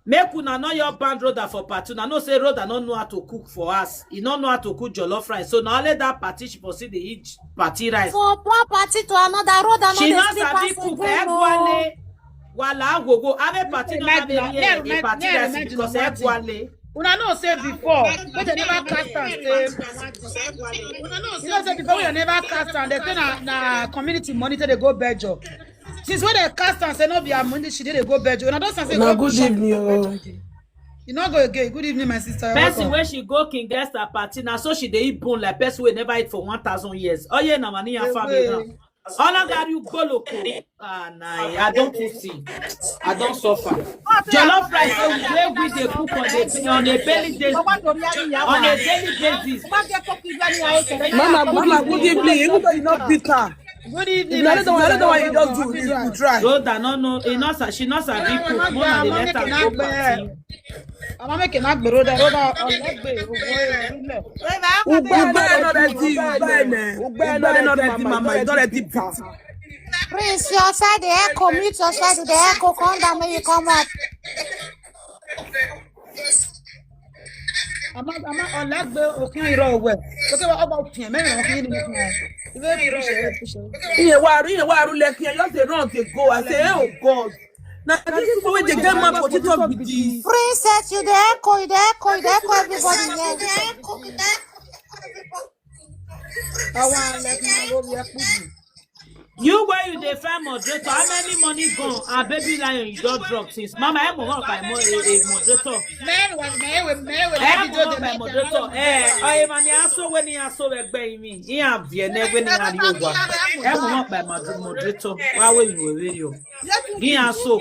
Make una no your band Rhoda for party. Una know say Rhoda no know how to cook for us. He no know how to cook jollof rice. So na only that party she for see the eat party rice. For one party to another, Rhoda no dey sleep as again o. She no sabi cook. Egwale, wala agogo. Ave party no have a party rice because Egwale. Una know say before, make dem never cast am say, you know say before we never cast am, they say na, na community money take dey go bejo. Since when they cast am say no be her money, she dey go bejo. Una don say na good evening o. You no go again. Good evening, my sister. Person wey she go King Esther party, na so she dey eat bone like person wey never eat for one thousand years. Oye na money and family now. Ọlọ́gàrí ugbólókò. Ah, nah, I don too see. I don suffer. Jollof rice wey we, wey we dey cook on a, on a daily basis. On a daily basis. Mama, good evening. Even though you no beat her. Good evening. I don't know why you just do this. You try. Rhoda, no, no, he not sa-, she not sabi cook. Mona dey let her go party. Mama make an agbero that Rhoda. Ugbe no ready, ugbe no ready, mama, you don ready beat. Prince, your side the echo, mute your side the echo, come down, make you come up. Ama ama ọlẹgbẹ òkun irọ wẹ. Lókè wá ọgbà òkun ẹ mẹrin òkun yìí ni mo fún ẹ. Ìwé ìrúṣẹ ìrúṣẹ. Ìyẹn wá rú, ìyẹn wá rú lẹkùn yẹn, just dey run dey go. I say, "Oh God." Na this people wey dey get mouth for TikTok be this. Princess, you dey echo, you dey echo, you dey echo everybody here. Àwọn alẹ́kùn náà ló rí ẹkú jù. You wey you dey find moderator, how many money gone? Ah, baby lion, you don drop since. Mama, ẹ mọ̀ wọ́n pa ẹ̀ mọ́, eh, eh, moderator. Mẹ́rin wà, mẹ́rin wà, mẹ́rin wà. Ẹ mọ̀ wọ́n pa ẹ̀ moderator. Eh, ọ̀yẹ̀ mà ni aṣọ wẹ́ ni aṣọ ẹgbẹ́ yìí mi. Ìyá àbíẹ̀ ní ẹgbẹ́ ni a rí ògbà. Ẹ mọ̀ wọ́n pa ẹ̀ moderator. Wá wé ìwé wé yọ. Ìyá aṣọ.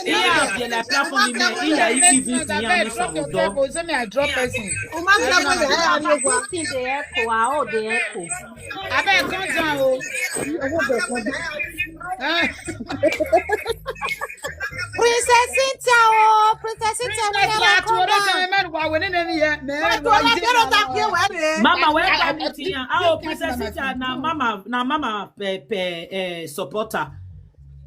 Ìyá àbíẹ̀ la platform mi mẹ́. Ìyá yìí fi fi ìyá mi sọ̀rọ̀ dọ́. Say me I drop person. This thing dey echo, I hold dey echo. Abeg, come down o. Eh. Princess Cynthia o, Princess Cynthia, Princess, come down. Mama, where can you see? Ah, oh, Princess Cynthia, na mama, na mama, eh, eh, supporter.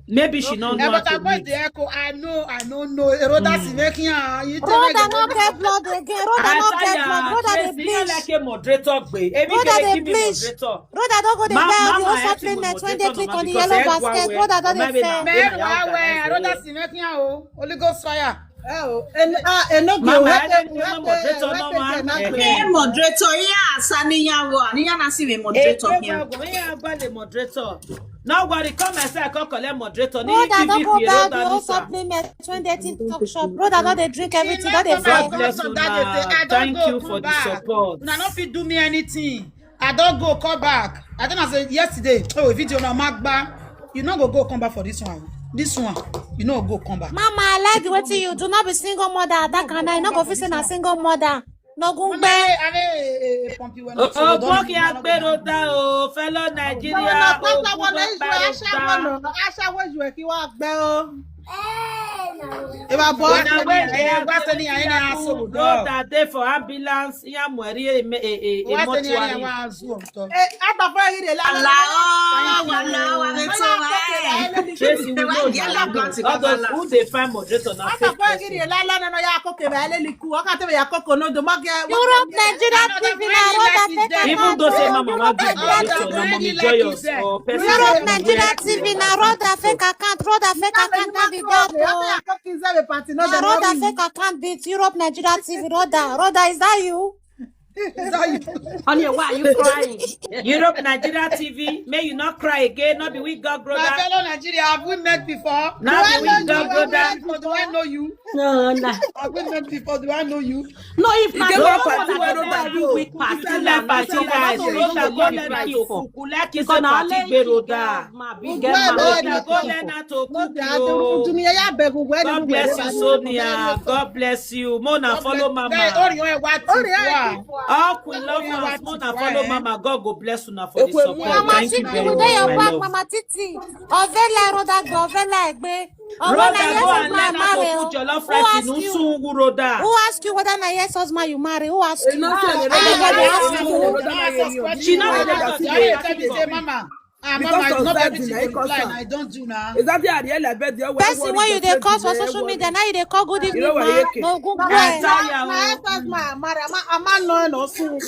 Maybe she no know how to mute. But I voice the echo. I know, I no know. Rhoda si making her. Rhoda no get blood again. Rhoda no get blood. Rhoda dey bleach. Like a moderator gbe. Rhoda dey bleach. Rhoda don go dey buy all the whole supplement when they click on the yellow basket. Rhoda don dey fail. Mary, well, well, Rhoda si making her o. Holy Ghost fire. Ẹ no go. Mama, I don't know moderator no man. Hey, moderator, yeah, sani ya wo, ni ya na si me moderator here. Hey, moderator. No worry, come and say I come collect moderator. Rhoda don go buy the whole supplement when they think talk shop. Rhoda don dey drink everything, don dey fail. God bless una. Thank you for the support. Una no fit do me anything. I don go, come back. I don say yesterday. Oh, video na magba. You no go go come back for this one. This one, you no go come back. Mama, I like wetin you do. No be single mother attack am. I no go fit say na single mother. No go back. Òpó kí a gbèrò ta o, fellow Nigeria, òpó kí a gbèrò ta. Aṣáwó ju ẹ̀ kí wọ́n gbẹ́ o. Ìwà bọ́. Una wey dey wá sí ní àyè náà sọ̀rọ̀ dọ́. Rhoda dey for ambulance, ya mweri e, e, e, e mortuary. Ata fún ẹ̀rí rẹ̀ lálẹ́. Wàlá o, wàlá o, wàlá tó wá ẹ̀. Tracy, we know you are good. All those who dey find moderator na fake person. Ata fún ẹ̀rí rẹ̀ lálẹ́ nínú ya kókè rẹ̀ lé likú. Ọkà tẹ̀wé ya kókò náà dùn mọ́ gẹ́. Europe, Nigeria T V na Rhoda fake account. Even though say mama wan give moderator, na mommy joyous or person. Europe, Nigeria T V na Rhoda fake account. Rhoda fake account no be that o. Na Rhoda fake account beat Europe, Nigeria T V. Rhoda, Rhoda, is that you? Is that you? Honey, why are you crying? Europe, Nigeria T V, may you not cry again. Not be weak, God, My brother. Fellow Nigeria, have we met before? Now Do we I know go, you? Have we brother. met before? Do I know you? No, nah. Have we met before? Do I know you? No, if na Get so, one no party one wey na no tell dey you go. weak party, Inside na that party party, guys. no Road go and go go like like this. you for. Kuku, like you Because say na party only gbe you roda. Ma big girl, Well, ma well, big Roda, go people. learn how to No, cook they are the o. Jumi, yeah, yeah, beg, where God do bless we- you, Sonia. God bless you. Mona, follow Hey, mama. Orion, what? Wow. All Queen lovers, Mona, follow mama. God go bless una for the Ekwe support. Mama Thank you Titi, very we much, dey your my back, love. Mama Titi. Ovela, Roda, go, Ovela, Egbe. Ovela, Roda, go yes, and my learn how to marry. cook Oh. jollof Who rice asked in you? Usungu, Roda. Who asked you whether na yes husband you marry? Who asked It's you? not say Ah, the ah, brother ah, marry ah, you, ah. the brother marry you. She not Why the that doctor. thing She dey not tell me happen? say, mama, ah, mama, Because it's of not that everything thing, you I cause plan. am. I don't do now. Is that the Ariel I bet the Person wey you dey call for social media, now you dey call good evening, ma. No, good Right. boy. Tire. My husband, my, my, my, my, no, no, so.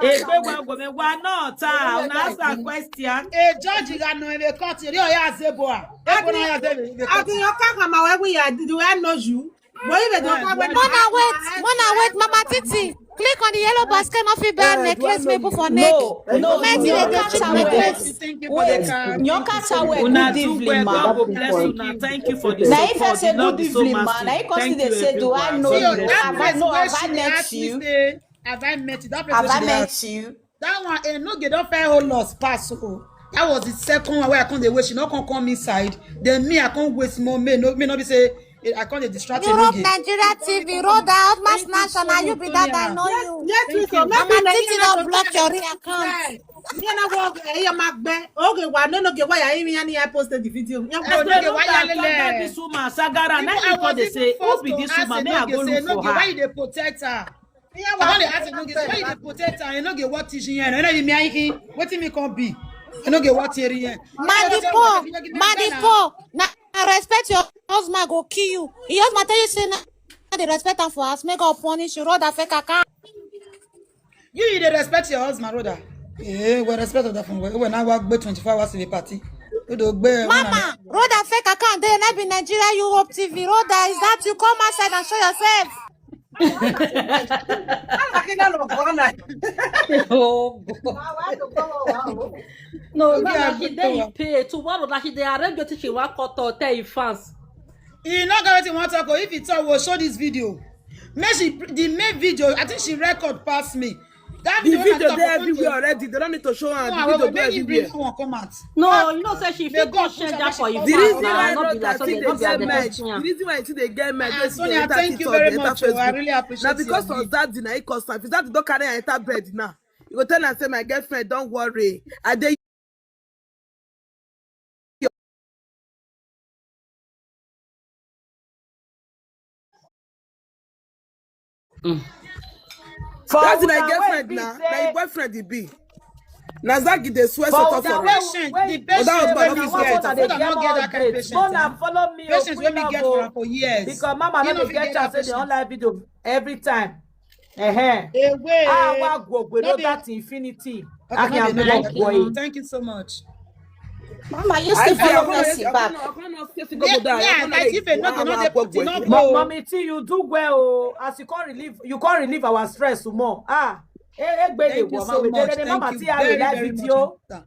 Egbe wa gome wa no ta. Una ask a question. A judge, you got no, they cut you. You are Zeboa. Everyone has a Ati your kaka ma we we are. Do I know you? But if they don't come, Mona wait, Mona wait, Mama Titi. Click on the yellow basket, no fit buy necklace, make put for neck. No, no, Comment no, dey no, touch no, my no. necklace. Thank you for the Wait, card. Nyoka Chawe, Una good do evening, well. ma. God go bless una. Thank you for the Now, if I support. say The Lord good is so evening, ma, massive. now you come Thank still you, dey say, do I everyone. know So you? that Have I person know? where Have I she dey met ask me you? Say, have I met you? That person Have I she dey met ask. You? That one, eh, no get don fair whole loss pass. Oh, that was the second one where I come dey wait. She no come come inside. Then me, I come wait small. Me no, me no be say eh, I come dey distract you. No Europe, get. Nigeria T V, Roda, Outmas Thank you so National, you much, be that I Sonia. know you. Yes, we so. Mama Titi don block your real account. You know what? Eh, your mag be. Okay, why no no get why I even any I posted the video. Yeah, Eh, no get why Thank you lele. This woman, Sagara, Even now I people was dey even say, who forced be to this ask woman? say May no I go get say look no for get why her. you dey protect her. Yeah, I don dey ask say no get why you dey protect her. You no get what teaching here. No, no, me I wetin me come be. I no get what teaching here. Madipo, Madipo. Now respect your husband go kill you. Your husband tell you say now they respect am for house. Make God punish you. Roda fake account. You, you dey respect your husband, brother. Eh, we respect that from we now work twenty-four hours in the party. We do gbe. Mama, Roda fake account. They not be Nigeria Europe T V. Roda, is that you? Come outside and show yourself. Oh, boy. No, Okay, no, I no, she go dey to in pay. Tomorrow, na she dey arrange wetin she wan cut or tell im fans. You know wetin wan talk o. If you talk, we'll show this video. Make she the main video. I think she record pass me. That The video wey I video talk dey about everywhere the- already. They don't need to show am. No, The I video will dey make you bring everywhere. One come out. No, you know say she May fit God push her push down her for make im she The come fans reason out. why na no be Roda like so still they dey no be get at the merch, question. the reason why she dey get merch, Ah, wey she Sonia, enter thank you TikTok, very dey enter much. Oh, I Facebook. Really appreciate Na because you. of that thing, na e cause am. If that thing don carry am enter bed now, you go tell am say, "My girlfriend, don't worry. I dey." For That's my una wey girlfriend be now. say- My boyfriend, he be. Na Zagi dey swear For sort of una for wey- am. Patient, wey- the But that patient husband wey no we fit get, get that am. one no get that kind Mona patient. follow me o, Patience wey Queen me Love get o. for am for years. Because mama He no no dey fit get get chance that say they don't patience. Live video every time. Eh-heh. Away. Ah, wa go gbe No no be- that infinity. Okay, no Akin dey block like boy. you. Thank you so much. Mama, you I still feel follow like person back. I can't say Yeah, go there. yeah, like if a no, no, no, dey put it up. Mo- Mommy T, you do well o. As you can't relieve, you can't relieve our stress more. Ah, eh, eh, gbe Thank dey you wo, so ma we much. dey dey, Thank mama you T, I will very, live very with much, you. sister.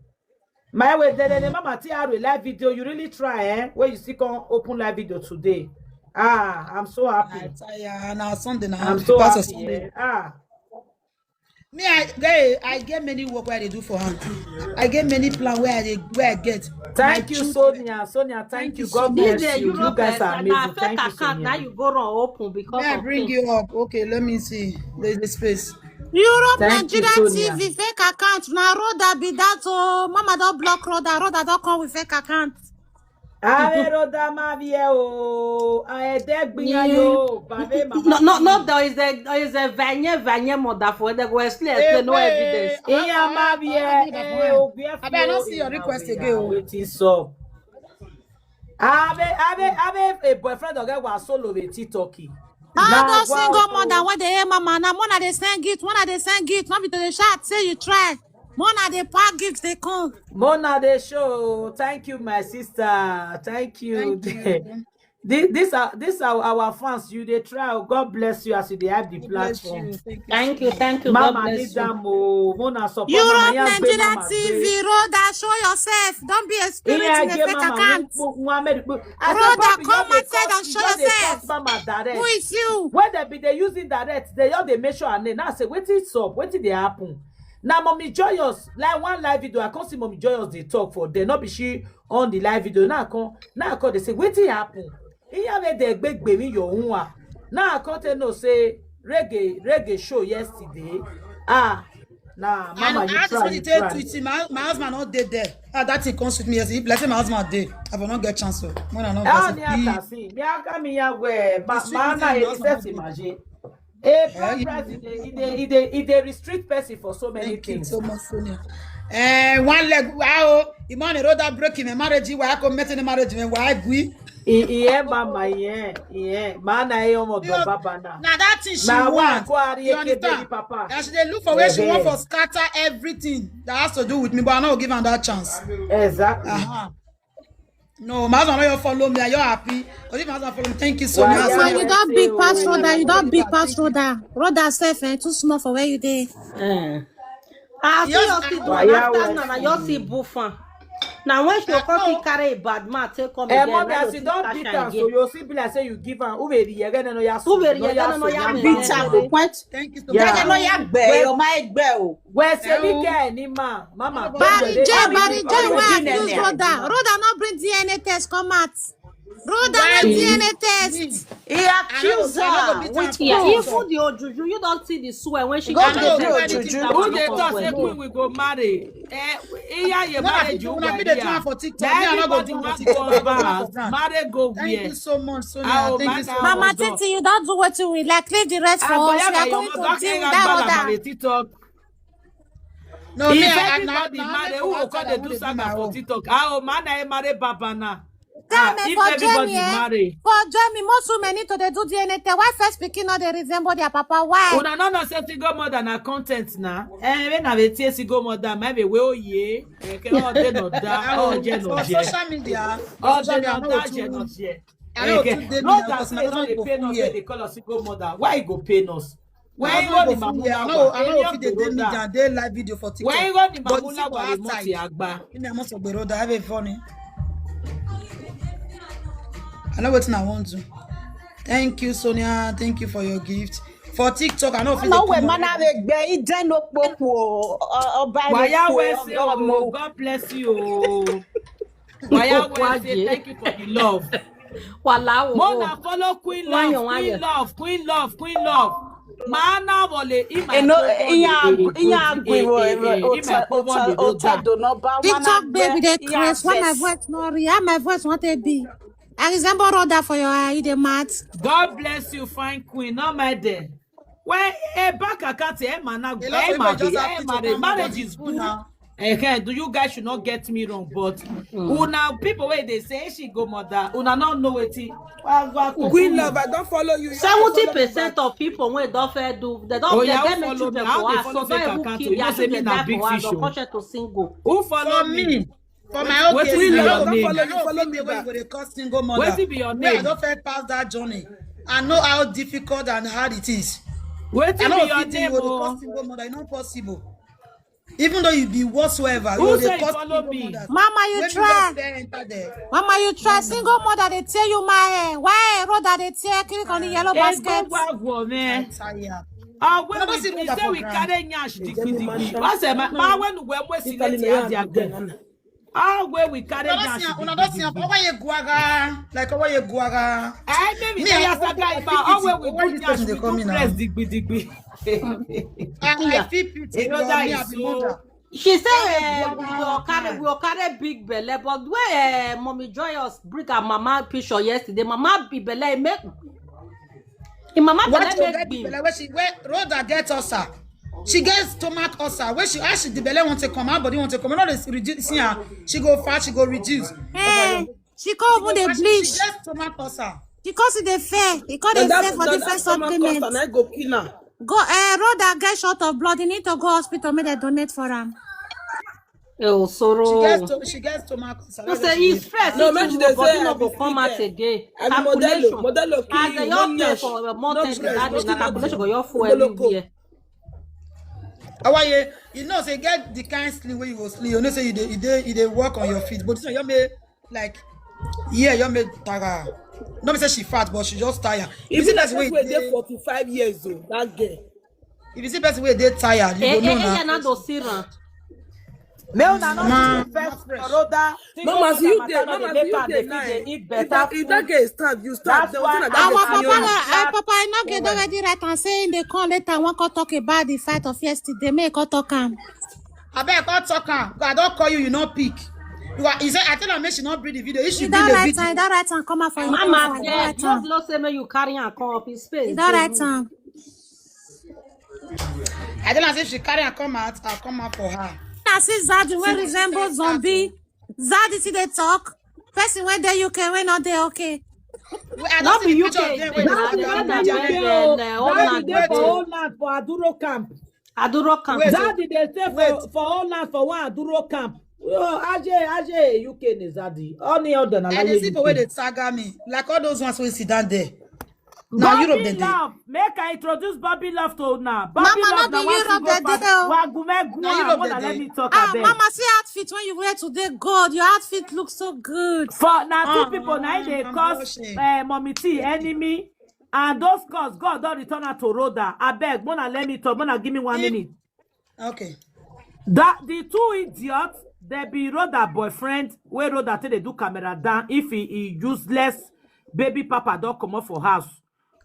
My way, dey dey, mama T, I will live video. You really try, eh? Where you still come open live video today. Ah, I'm so I happy. tire, and our Sunday now. I'm so Pastor happy. Sunday. Eh? Ah, Me, I get, I get many work where I dey do for hand. I get many plan where I dey, where I get. thank My you, children. Sonia. Sonia, thank Thank you. you so God much. bless This you. You guys are Na amazing. fake Thank you, account now Sonia. You go run open because May I of bring things. You up? Okay, let me see. There's the space. Europe, Thank you, Nigeria Sonia. T V fake account. Now Roda be that. Oh, mama don't block Roda. Roda don't come with fake account. Are Roda ma vie o. Are de gbiyan yo. Babe, mama. No, no, no, there is a, there is a Vanye, Vanye mother for the go explain, explain, no evidence. Iya ma vie. Eh, o gbe Abeg, I don't see your request again o. Wetin sup? Abe, abe, abe, a boyfriend of get was solo with TikTok. Ah, Na those wa single o. Mother when they hear mama, now Mona they send gift, Mona they send gift, not because they shout say you try. Mona they pack gift, they come. Mona dey show. Thank you, my sister. Thank you. Thank you. This, this are, these are our fans. You dey try. Oh, God bless you as you dey help the platform. Thank you, thank you. Mama, need them. Oh, Mona support. Europe, Nigeria, T V, Rhoda, show yourself. Don't be a spirit in a fake account. Rhoda, come outside and show yourself. Mama direct. Who is you? When they be they using direct, they all they make sure and then now say, "What is up? What did they happen?" Now, Mommy Joyous, like one live video, I can't see Mommy Joyous they talk for there. Not be she on the live video. Now I come, now I come, they say, "What did happen?" Here where they big baby your own. Now I can't tell no say reggae reggae show yesterday. Ah, nah, mama, you try, you try. My, my husband not dead there. Ah, that thing comes with me. As if let's say my husband dead, I will not get chance. So when I not get me, I can see. Me, I can me, I wear. But man, I accept imagine. A price, e dey e dey e dey e dey restrict person for so many things. Thank you so much, Sonia. Eh, one leg, wow. Imani road that break in a marriage. Why I come met in a marriage? Why we? Iye mama, iye iye. Man, I am a baba na. Now that thing she want. You understand? Papa. As they look for where she want for scatter everything that has to do with me, but I not give her that chance. Exactly. Uh-huh. No, my husband not follow me. Are you happy? Because if my husband follow me, thank you so much. So you don't big pass Rhoda. You don't big pass Rhoda. Rhoda self and too small for where you dey. Eh. Ah, so you see do after na na you see bufan. Now when she come to carry a bad man, take come again. Mommy, as you don't beat her, so you see be like say you give her. Who be the yege no ya? Who be the yege no ya? Beat her. Thank you so much. Yege no ya gbe. Your my gbe o. Where say we get any man, mama. Barry J, Barry J, where accuse Rhoda? Rhoda not bring D N A test come out. Rhoda not D N A test. He accuse her with proof. Even the old juju, you don't see the swear when she go to the old juju. Who they talk say we go marry? Eh, iya ye marriage you go there. Everybody want go back. Marry go where? Thank you so much, Sonia. Thank you so much. Mama Titi, you don't do what you will like. Leave the rest for us. We are going to deal with that Rhoda. No, if me, everybody I, I, marry, who will come dey do saga for TikTok? Ah, oh, man, I marry Baba now. Ah, if everybody marry. For Jamie, most women need to dey do D N A test. Why first pikin no dey resemble their papa? Why? Una no know say single mother na content na. Eh, when I dey say single mother, maybe we oh yeah. Eh, all day no da, all day no for social media. All day no da, je no je. Not that say no dey pain us, they call us single mother. Why e go pain us? When you go the mamula, I know fit dey dey media, dey live video for TikTok. When you go the mamula, wale moti agba. Ina mo so gbero da, have a funny. I know wetin I want to. Thank you, Sonia. Thank you for your gift. For TikTok, I know fit dey. No we mana we gbe ide no popo. Oba ni. Waya we say, oh, God bless you. Waya we say thank you for the love. Wala o. Mona follow Queen Love, Queen Love, Queen Love, Queen Love. Mana wole ima. Eno iya iya gwiwo. TikTok baby dey craze. Why my voice no real? How my voice want to be? I resemble Rhoda for your eye, you dey mad. God bless you, fine queen. Not my day. Well, a back account, eh, man, eh, marriage is good. Okay, do you guys should not get me wrong, but una people where they say she go mother, una not know wetin. Queen Love, I don't follow you. Seventy percent of people when don't fair do, they don't oh, yeah, get me children for us. So don't even keep their children there for us. Don't push it to single. Who follow me? For my own case, I don't follow you, follow me. Where you go dey call single mother? Wetin be your name? I don't fair pass that journey. I know how difficult and hard it is. Wetin be your name? Single mother, it's not possible. Even though you be whatsoever, who say you follow me? Mama, you try. Mama, you try. Single mother, they tell you my eh. Why road that they tear click on the yellow basket? Ah, when we say we carry nyash digbi digbi. What's that? Ma when we we see let you have their Ah, where we carry nyash. Una don see am. Owa ye guaga. Like owa ye guaga. I may be there as a guy, but oh, where we do nyash, we do press digbi digbi. I feel pity. You know that is so. She say eh, we go carry we go carry big belle, but where eh, Mommy Joyous bring her mama picture yesterday, mama big belle make. Im mama belle make big. Where she where Rhoda get us her. She get stomach ulcer. When she as she the belle want to come, her body want to come. No, they reduce. See her. She go fat. She go reduce. Hey, she come with the bleach. She get stomach ulcer. Because e dey fair, e come dey fair for different supplement. Go eh, road that get short of blood, you need to go hospital, make dem donate for am. Oh, Soro. She gets to, she gets stomach ulcer. No, say it's first. No, make she dey say no go come out again. I be modelo. Calculation. Modelo As the kill, young no girl nyash, for no month end, dress, that no day, na calculation nothing. go your fool Moloko. Everywhere. How are you? You know, say get the kind slim where you go slim. You know, say you dey, you dey, you dey work on your feet. But this one, you may like, yeah, you may tire. No, me say she fat, but she just tired. You If see you that's like way wey dey dey. forty-five years old, that girl. If you see person wey dey tired, you Eh, go eh, know eh, now. yeah, na do see am. Make una no Ma- dey first for Rhoda. Single Mama, mother see you matter dey, no mama, dey see you make am dey dey fit nice. dey eat If better that, if that food. girl stand, you stand. That's The why one that our dey Our see you. papa, papa na- our papa, I not get already right and saying they call later. One call talk about the fight of yesterday. May call talk am. I beg, I talk am. I don't call you, you not pick. You are, he said, I tell her, make she not bring the video. If she You bring don't the right video, time. You don't right time. Come out for your Mama, phone. You yeah, don't right time. Just no say make you carry and come up his space. You don't right time. I tell her, say if she carry and come out, I'll come out for her. I see Zaddy wey resemble zombie. Zaddy see they talk. Person when they U K, when not they okay. Well, I Not don't see be the picture U K. of them when Nah, they the stand one down that there. dey there, uh, Holland Daddy dey dey for go. Holland for Aduro camp. Aduro camp. Wait, Daddy dey stay for wait. For Holland for one Aduro camp. Oh, Aje, Aje, U K ni Zaddy. Only other na I dey see for where they saga me. Like all those ones we sit down there. Now Europe Bobby they dey. Love, make I introduce Bobby Love to now. Bobby Mama, Love no na be one Europe single they father. dey o. Wagumegu Na and Europe mona they let dey. Me talk Ah, abeg. Mama, see outfit when you wear today. God, your outfit looks so good. For na two Ah, people na im dey I'm cause blushing. uh, mommy T enemy, and those cause God don return am to Rhoda. Abeg, mona let me talk. Mona give me one If- minute. Okay. That the two idiots, they be Rhoda boyfriend where Rhoda take dey do camera down if he, he useless baby papa don comot for house.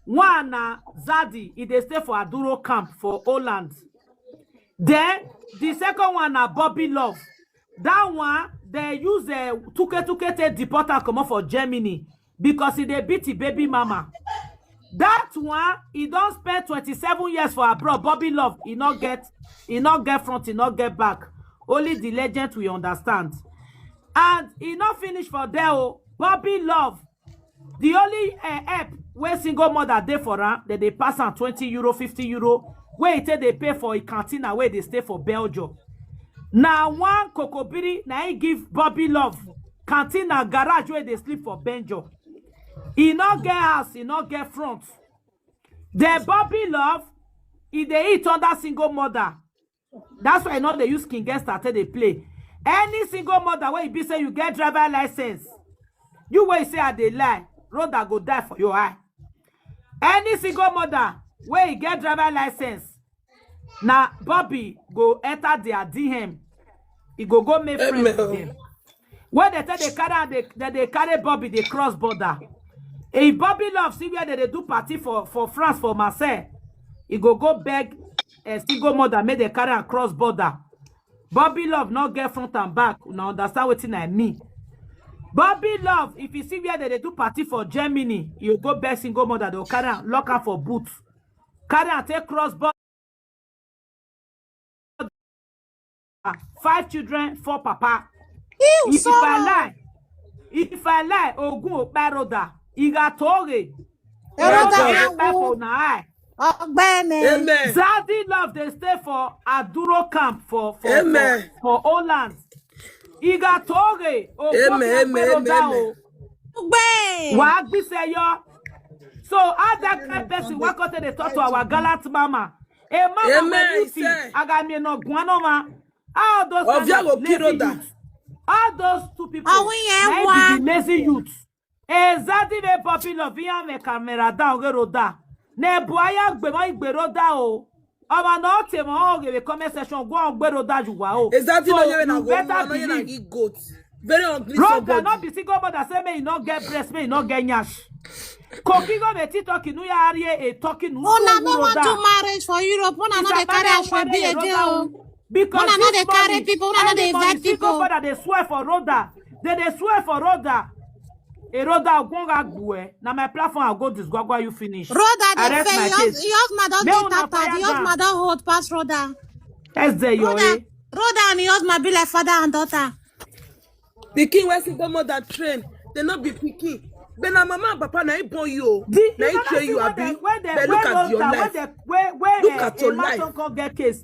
One na Zaddy, he dey stay for Aduro camp for Holland. Then the second one na Bobby Love. That one they use a tuke tuke take deport am comot for Germany because he dey beat him baby mama. That one he don spend twenty-seven years for abroad. Bobby Love, he not get, he not get front, he not get back. Only the legend we understand. And he not finish for there. Oh, Bobby Love, the only uh, help where single mother dey for am, that they pass am twenty euro, fifty euro, where he take they pay for a canteen and where they stay for Belgium. Now one kokobiri, now he give Bobby Love canteen and garage where they sleep for Belgium. He not get house, he not get front. The Bobby Love, he dey eat under single mother. That's why I know they use King Gangster take dey play. Any single mother where you be say you get driver license, you wey say I dey lie, Rhoda go die for your eye. Any single mother where you get driver license, na Bobby go enter their D M. He go go make friends with Amen. Them. When they tell they carry, they, they, they carry Bobby, they cross border. If Bobby Love see where they, they do party for, for France, for Marseille, he go go beg a single mother, make they carry and cross border. Bobby Love not get front and back. Now understand what I mean. Bobby Love, if you see where they, they do party for Germany, you go beg single mother, they'll carry and lock her for boots. Carry and take cross border. Five children, four papa. Ew, If I sorrow. Lie, if I lie, Ogun Okpa Rhoda, Iga Toge, Rhoda Rhoda Awo. Okpa for na eye. Ọgbẹni. Amen. Zaddy Love they stay for Aduro camp for for Amen. for, for Holland. Iga Toge, Ogun Amen, Okpa amen, Rhoda amen. O. Ọgbẹni. Wagbiseyo. So how that kind person walk out and they talk to our gallant mama? A mama Amen, with beauty. sir. Agami no guanoma. All those kind Ovia of go kill lazy Rhoda. Youth. All those two people. Àwọn yẹn Na wá. Be the lazy youth. Exactly the popular via me camera down get Rhoda. Ne boya gbe mo igbe Rhoda o. Ọmọ náà tè mọ́ ògèrè comment section gbọ́ ọgbẹ́ Rhoda jù wá o. Exactly. So No, you na you go. Better No, you na believe. Eat goat. Very ugly Rhoda somebody. Not be single mother say me you not get breast, me you not get nyash. Kokigo the TikTok inu ya are a talking. Una no wan do marriage for Europe. Una no dey carry asoebi again o. Una no dey carry people. Una no dey invite people. Father they swear for Rhoda. They they swear for Rhoda. A Rhoda gonga gbue. Na my platform I go disgwagwa you finish. Rhoda dey Arrest fail. My Your case. your husband don Me dey una tata. The fire husband don hold pass Rhoda. That's the your Rhoda, Rhoda and your husband be like father and daughter. Pikin wey single mother train, they no be pikin. But na mama and papa na him born you o. Na him train you, abi? But look at your life. Look at your life. Come get case.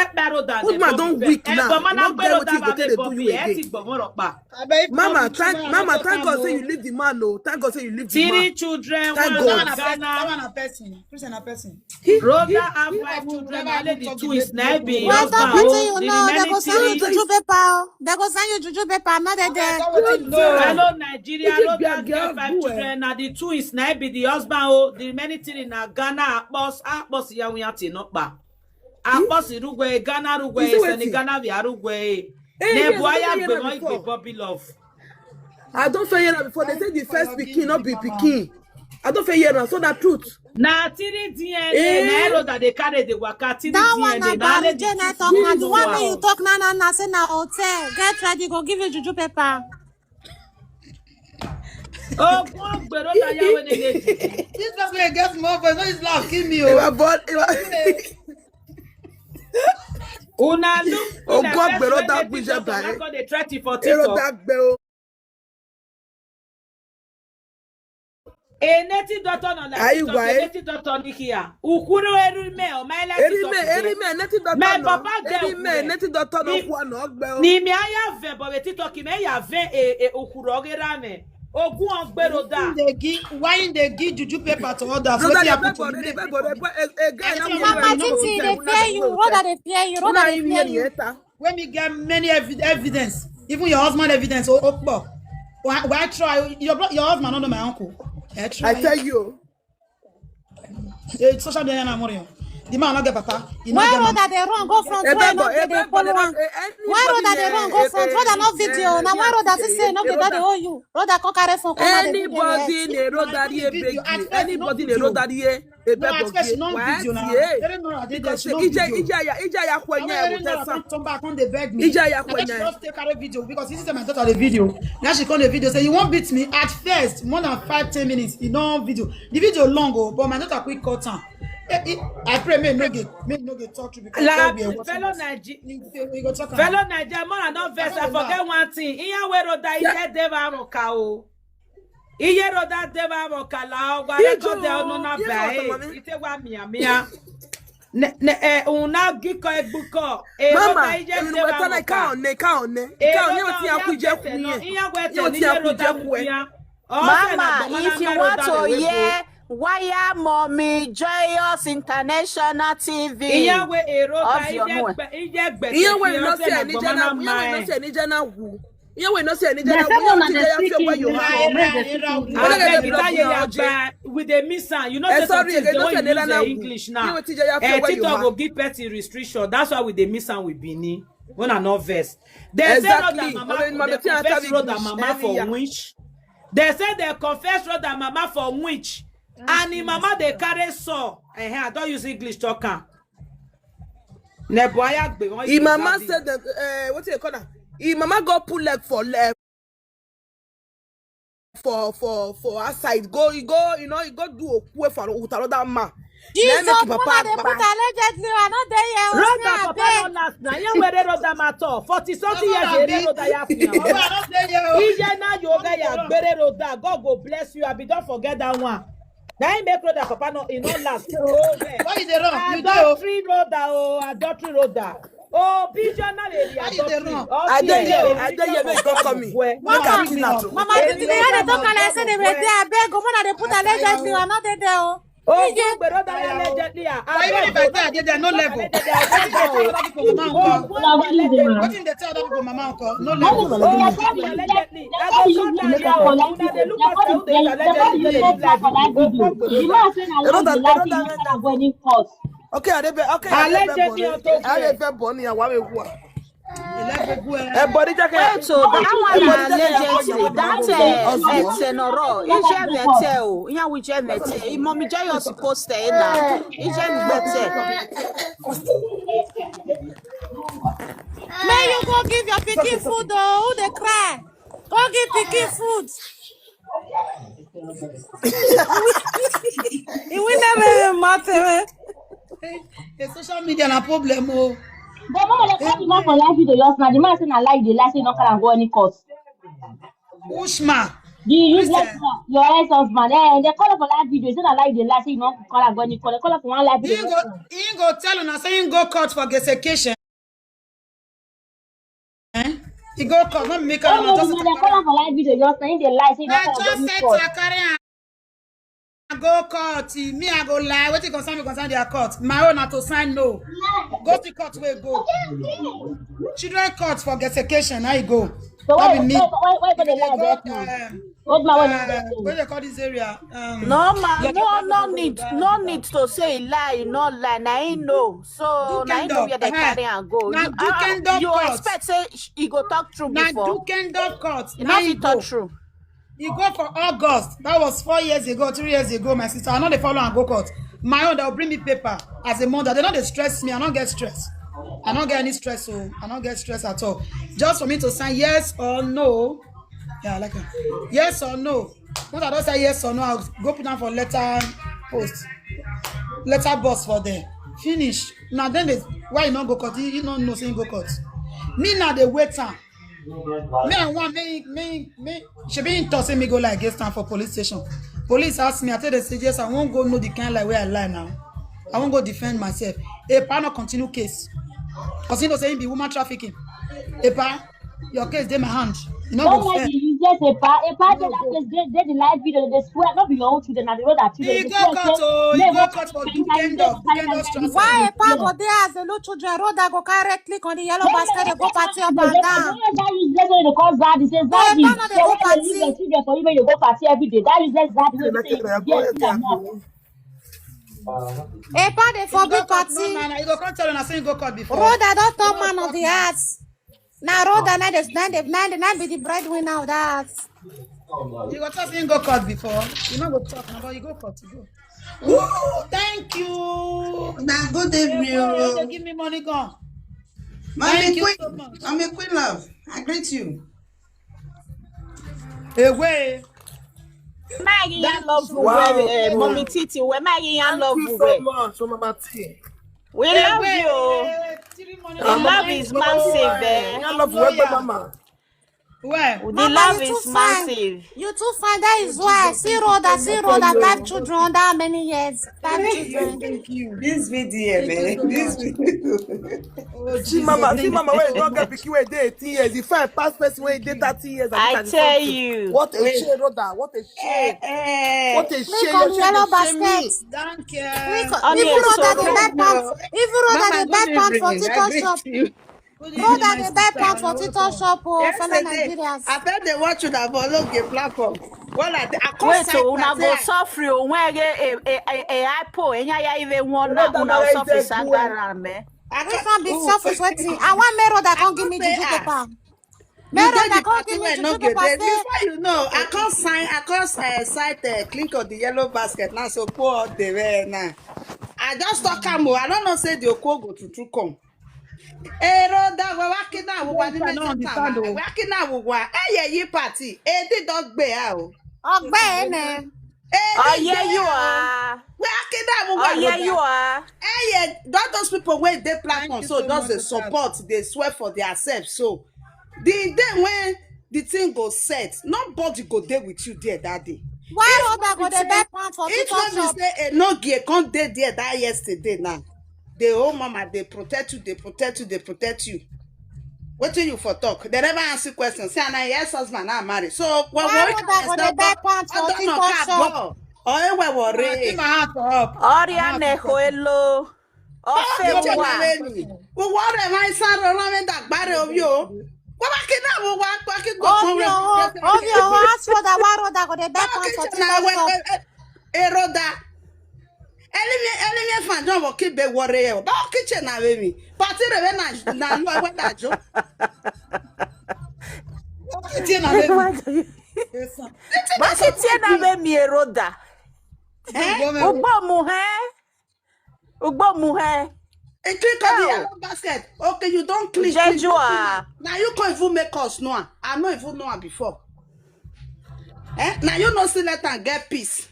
Ekparo than the Woman don weak now. But man, I'm going to take the do you again. Mama, thank Mama, thank God say you leave the man. No, thank God say you leave the man. Three children, one Ghana. That one a person. Christian a person. Rhoda have five children, only the twins na be husband. Well, that person you know, they go send you juju paper. They go send you juju paper, not that there. Hello, Nigeria. Rhoda get five children, na the twins na be the husband. Oh, the many three na Ghana. Akpos, akpos ya wiya ti no pa. Akpos rugwe, Ghana rugwe, Senegal via rugwe. Ne boya gbe mo igbe Bobby Love. I don't fail here before. They say the first pikin, not be pikin. I don't fail here now, so that truth. Na three D N A, na error that they carry the waka, three D N A, that one na na Barry J na talk, na the one wey you talk na, na, na, say na hotel. Get ready, go give you juju paper. Oh, go gbero that ya wey dey dey. This person wey get small voice, no use laugh, kill me, oh. Ewa, but, ewa. Una look, oh, God, gbero that wey dey threaten for TikTok. A native doctor no like TikTok, a native doctor ni here. Ukuru erime, o my like TikTok. Erime, native doctor no. My papa get erime, native doctor no kwa no gbe o. Ni mi aya ve, but we TikTok me ya ve e, e ukuru ogera me. Ogun ọgbẹrọ da. They give, why they give juju paper to others? Brother, they beg for, they beg for, they beg, eh, eh, guy, Mama Titi, they fear you. Rhoda, they fear you. Rhoda, they fear you. When we get many evi- evidence, even your husband evidence, oh, oh, oh. Why, why try? Your bro- your husband don't know my uncle. I try. I tell you. Eh, social media na money. The man not get papa. He not get Why mama. Rhoda they run go front? Why not they they follow am? Why Rhoda they run go front? Rhoda not video. Now why Rhoda say say no get that they owe you? Rhoda come carry phone come out dey video. Anybody in a road that ye beg you. Anybody in a road that ye a No, at first she beg no you. video now. Why? Very no, I did Because she no ija video. ija ya ija ya Àwọn kwenya eré o náà tẹsán. tó ń bá kan dey beg me. Ija ya I just kwenya. Just take her video because this is my daughter the video. Now she come the video say you won't beat me at first more than five ten minutes. You know video. The video long oh, but my daughter quick cut am. Eh, eh, I pray make no get make no get talk to because La God be a fellow witness. Naiji You go talk am. Fellow Naija, more I don vex, I forget one thing. Iyawe Rhoda Ije Deva Amoka o. Iye Rhoda Deva Amoka la ogwa Ijo, record de onu na Ijo bai. Otomami. Ite wa mia mia. Ne ne eh una giko egbuko. E Mama, Rhoda Ije emi Deva weta na ka Amoka. one ka one. E Ka one Rhoda wetin aku je ku yen. Iyawe Ye te ni wetin aku je Rhoda ku yen. Mia. Mama, if you want to hear why Mommy Joyous International T V, Iyawe e Rhoda Of your Ije mouth. gbe Ije gbe. Iye we no se ni jana, iye we no se ni jana wu. Iye we no se ni jana wu. Iye we ti jaya fi owe yo ha. Abeg, you tell you ya gba, we dey miss am. You know say some things dey when you use the English now. Eh, TikTok go give person restriction. That's why we dey miss am with Benin. When I no vex. They say Rhoda Exactly. mama, Obe, mama, they tia confess tabi Rhoda English, mama for area. Witch. They say they confess Rhoda mama for witch. And the mama dey carry saw. Eh, I don use English talk am. Nebo Ayagbe, wọ́n Him use mama that said that uh, what you call that? Him mama go pull leg for leg for for for outside. Go he go you know he go do okwe for with another man. Jesus, Let me keep mama papa dey back. Put allegedly. I no dey here. Rhoda Osin, papa abeg. No last na. Yan were Rhoda matter. Forty something years were Rhoda ya fi yan. Iye na yoga ya gbere Rhoda. God go bless you. I be don forget that one. Na him make Rhoda papa no e no last. Oh, well. Why you dey run? You dey o. Adultery Rhoda o, adultery Rhoda. Oh, visionary area. Why you dey run? I dey here, I dey here, make God come me. Make I kill her too. Mama Titi, they had a talk and I said they were there. Abeg, go mona dey put allegedly. I no dey there. Oh. Oh, you gbero that allegedly. Ah, Why you mean by that? They are no level. Allegedly, ma. Wetin dey tell other people mama uncle? No How you level. go dey allegedly? Una dey look at how they dey allegedly dey live like this. Go go go. Rhoda, Rhoda, Court. Okay, I dey be- okay, I dey be Allegedly, born. okay. I dey be born here. Why we go? Eleven go eh. Everybody take care. Wait, so that one na allegedly. That uh, Etenoro. Ije mete o. Iya wu ije mete. Mommy Joyous post e na. Ije mete. May you go give your pikin food oh. Who dey cry? Go give pikin food. He will never matter. The social media na problem o. But mama, they call the man for live video just now. The man say na lie, they lie, say no carry am go any court. Which man? The useless man, your ex-husband. Eh, they call him for live video. Say na lie, they lie, say no carry am go any court. They call him for one live He video. go he go tell una say he go court for desecration. Eh? He go court, not make Oh, am no, just no, they call him for live video just now. He dey lie, say no I carry am go just any said court. to carry am. I go court. Me I go lie. Wetin concern me concern their court. My own na to sign no. Go to court wey go. Children court for desecration. How you go? So That why, be me. why, why, why you go dey lie Go, just now? um, Old man, when uh, what they call this area? Um, No man, your- no, no need, no need to say he lie, he no lie. Na he know. So na he know where they Dukendorf, carry am go. na You, ah, Dukendorf you court. Expect say sh- he go talk true Na before. Dukendorf court. He Na no he fit talk go. True. He go for August. That was four years ago, three years ago, my sister. I know they follow and go court. My own, they'll bring me paper as a mother. They don't dey stress me. I don't get stress. I don't get any stress. So I don't get stress at all. Just for me to sign yes or no. Yeah, I like it. Yes or no. Once I don't say yes or no, I'll go put down for letter post. Letter box for them. Finish. Now then, they, why you not go court? You, you don't know say you go court. Me now they wait time. Me I want me me me. She be in touch me go like against time for police station. Police ask me. I tell them say yes. I won't go know the kind like where I lie now. I won't go defend myself. Epa not continue case. Cause you know say he be woman trafficking. Epa, your case dey my hand. You know Don't go like fair. the use Yes, Epa, Epa dey that place, dey dey the live video, dey swear, no be your own children, na the Rhoda children. He Dey go swear court say, oh, he "May go Rhoda court for carry Dukendo, carry Dukendo carry Strasser. Why Epa go dey as a little children? Rhoda go carry click on the yellow basket, dey go party up and down. That useless way dey call Zaddy, say, "Zaddy, Epa no dey go party. Say why you leave your children for you when you go party every day?" That useless Zaddy wey be say you get children now. Epa dey forbid party. No, no, no, you go come tell una say you go court before. Rhoda don turn man of the house. Na Rhoda na dey na dey na dey na be the breadwinner of that. You go talk say you go court before. You no go talk, na but you go court, you go. Ooh, thank you. Na good evening. You go give me money, gone. Mommy Queen, so much. Mommy Queen love, I greet you. Away. Maggie, I love you. Wow. Mommy Titi, where Maggie, I love you. Thank you so much, Mama T. We love you. The love is massive, eh? I love you, Mama. Where? The love is massive. You too fine. That is why. See Rhoda, see Rhoda, five children under how many years? Five children. Thank you. This video, man. This video. See Mama, see Mama, where you don get pikin wey dey eighteen years. If I pass person wey dey thirty years, I tell you. What a shame, Rhoda. What a shame. What a shame. Click on the yellow basket. Thank you. Even Rhoda dey buy pants. Even Rhoda dey buy pants for TikTok shop. Rhoda dey buy pants for TikTok shop, oh, fellow Nigerians. I bet they watch you that follow the platform. Well, I, I can't. Wait, so una go suffer o, when a a a a ipo enya ya even one na una suffer sagara me. This one be selfish wetin. I want make Rhoda come give me juju paper. Make Rhoda come give me juju paper. Before you know, I can't sign, I can't uh, cite uh, click on the yellow basket now. So poor the way now. I just talk am o. I don't know say the okwo go to true come. Ero da we waki na wo wa ni me tata. We waki na wo wa. Eye yi party. E di dog be a o. Ogbe ne. Oh, yeah, you are. We waki na wo wa. Oh, yeah, you are. Eye, don't those people wey dey platform so just dey support, dey swear for their self. So the day when the thing go set, nobody go dey with you there that day. Why Rhoda go dey buy pants for TikTok shop? If not be say Enogie come dey there that yesterday now, the whole mama dey protect you, dey protect you, dey protect you. Wetin you for talk? They never ask you questions. Say, "Na yes husband I marry." So when we can stop, I don't know. Or ewe worry. Oria ne hoelo. Ofe wa. Uwore mai saro na me dagbare obi o. Wa ba kina wo wa pa ki go fun we. Obi o, ask for that wa Rhoda go dey buy pants for TikTok shop. Eroda. Elimi elimi fan don wo ki be worry e. Ba ki che na we mi. Party re we na na lo we da jo. Ki che na we mi. Ba ki che na we mi Eroda. Ugbo mu he. Ugbo mu he. E click on the yellow basket. Okay, you don't click. Jejua. Now you can't even make us know. I no even know am before. Eh? Now you no see let am get peace.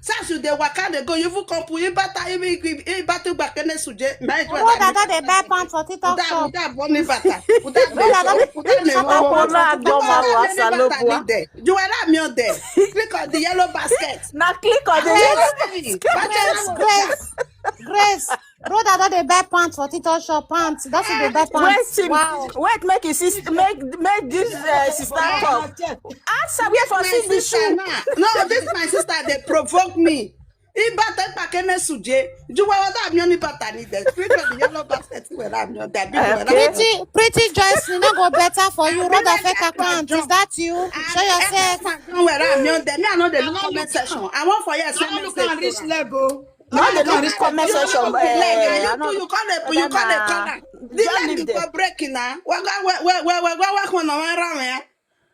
Since you dey waka dey go, you even come put in bata, even in bata gbakene suje. Now you Rhoda don dey buy pants for TikTok shop. Uda boni bata. Uda Rhoda don dey buy pants for TikTok shop. Ọpọlọ agbọmọrọ asalobua. You were not me on there. Click on the yellow basket. Now click on the yellow basket. Grace, Grace, Rhoda don dey buy pants for TikTok shop, pants. That's what dey buy pants. Wait, wow. Wait, make his sister, make make this uh, sister talk. Answer where for see this shoe. No, this my sister. They provoke me. Ibata pakene suje. Juwa wada mi oni bata ni de. Spirit of the yellow basket where I'm not that big. Pretty, pretty Joyce, you no go better for you. Rhoda fake account. Is that you? Show yourself. Where I'm not there. Me I know the comment section. I want for yes. I look at this level. No, they no reach comment section. You call it, you call it corner. The leg is for breaking now. Where where where where where where where where where where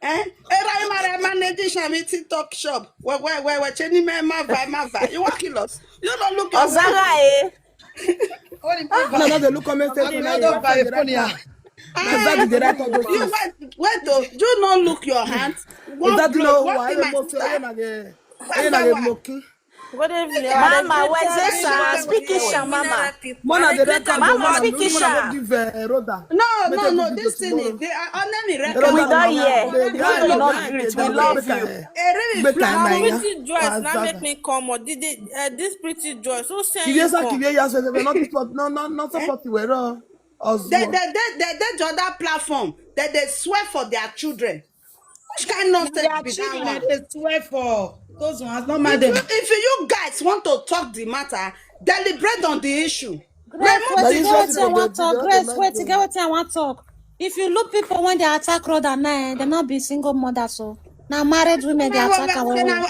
Eh? Era imara manage shami TikTok shop. Where where where where cheni me mava mava. You want kill us? You don't look your Ozaga eh. No, no, they look comment section. Another buy a phone here. Exactly the right of those things. Wait, wait, oh, you not look your hand. Exactly no why you must say na the na the monkey. Good evening. Mama, where's this? Speak Isha, Mama. Mona the record. Mama, speak Isha. Give uh, Rhoda. No, no, no. This thing is they are on any record. We don't hear. We do not greet. We love you. Pretty Joyce, now make me come on. Did they, uh, this Pretty Joyce who send you come? Not support. No, no, not support. They they they they they the other platform that they swear for their children. Which kind nonsense be that one? They swear for those ones, not if you, if you guys want to talk the matter, deliberate on the issue. Grace, wetin get wetin I wan talk? Grace, wetin get wetin I wan talk? If you look people when they attack Rhoda now, eh, they not be single mother, so now married women they attack our women. The woman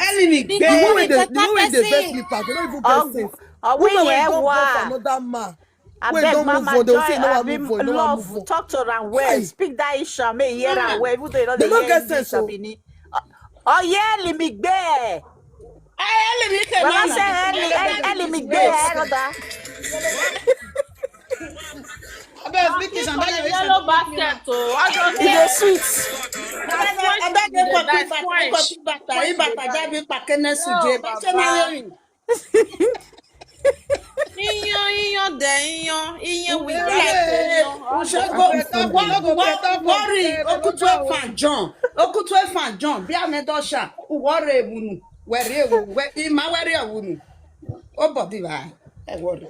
wey dey, the woman wey dey vex me pass, they don't even get sense. Woman wey don go for another man. Abeg, Mama Joy, Abi, love, talk to am well. Speak that issue, make e hear am well. Even though you no dey get sense, Sabini. Oh yeah, Limigbe. Baba say Eli, Eli, Eli Migbe, eh, Rhoda. Abeg, speak this and that your yellow basket, oh. E dey sweet. Abeg, go put back, go put back, go put back, go put back. Iyan, iyan, de iyan, iyan, we get iyan. Worry, Okutu Efan John. Okutu Efan John. Bia me dosha. Worry wunu. Worry wunu. Ima worry wunu. O body ba. E worry.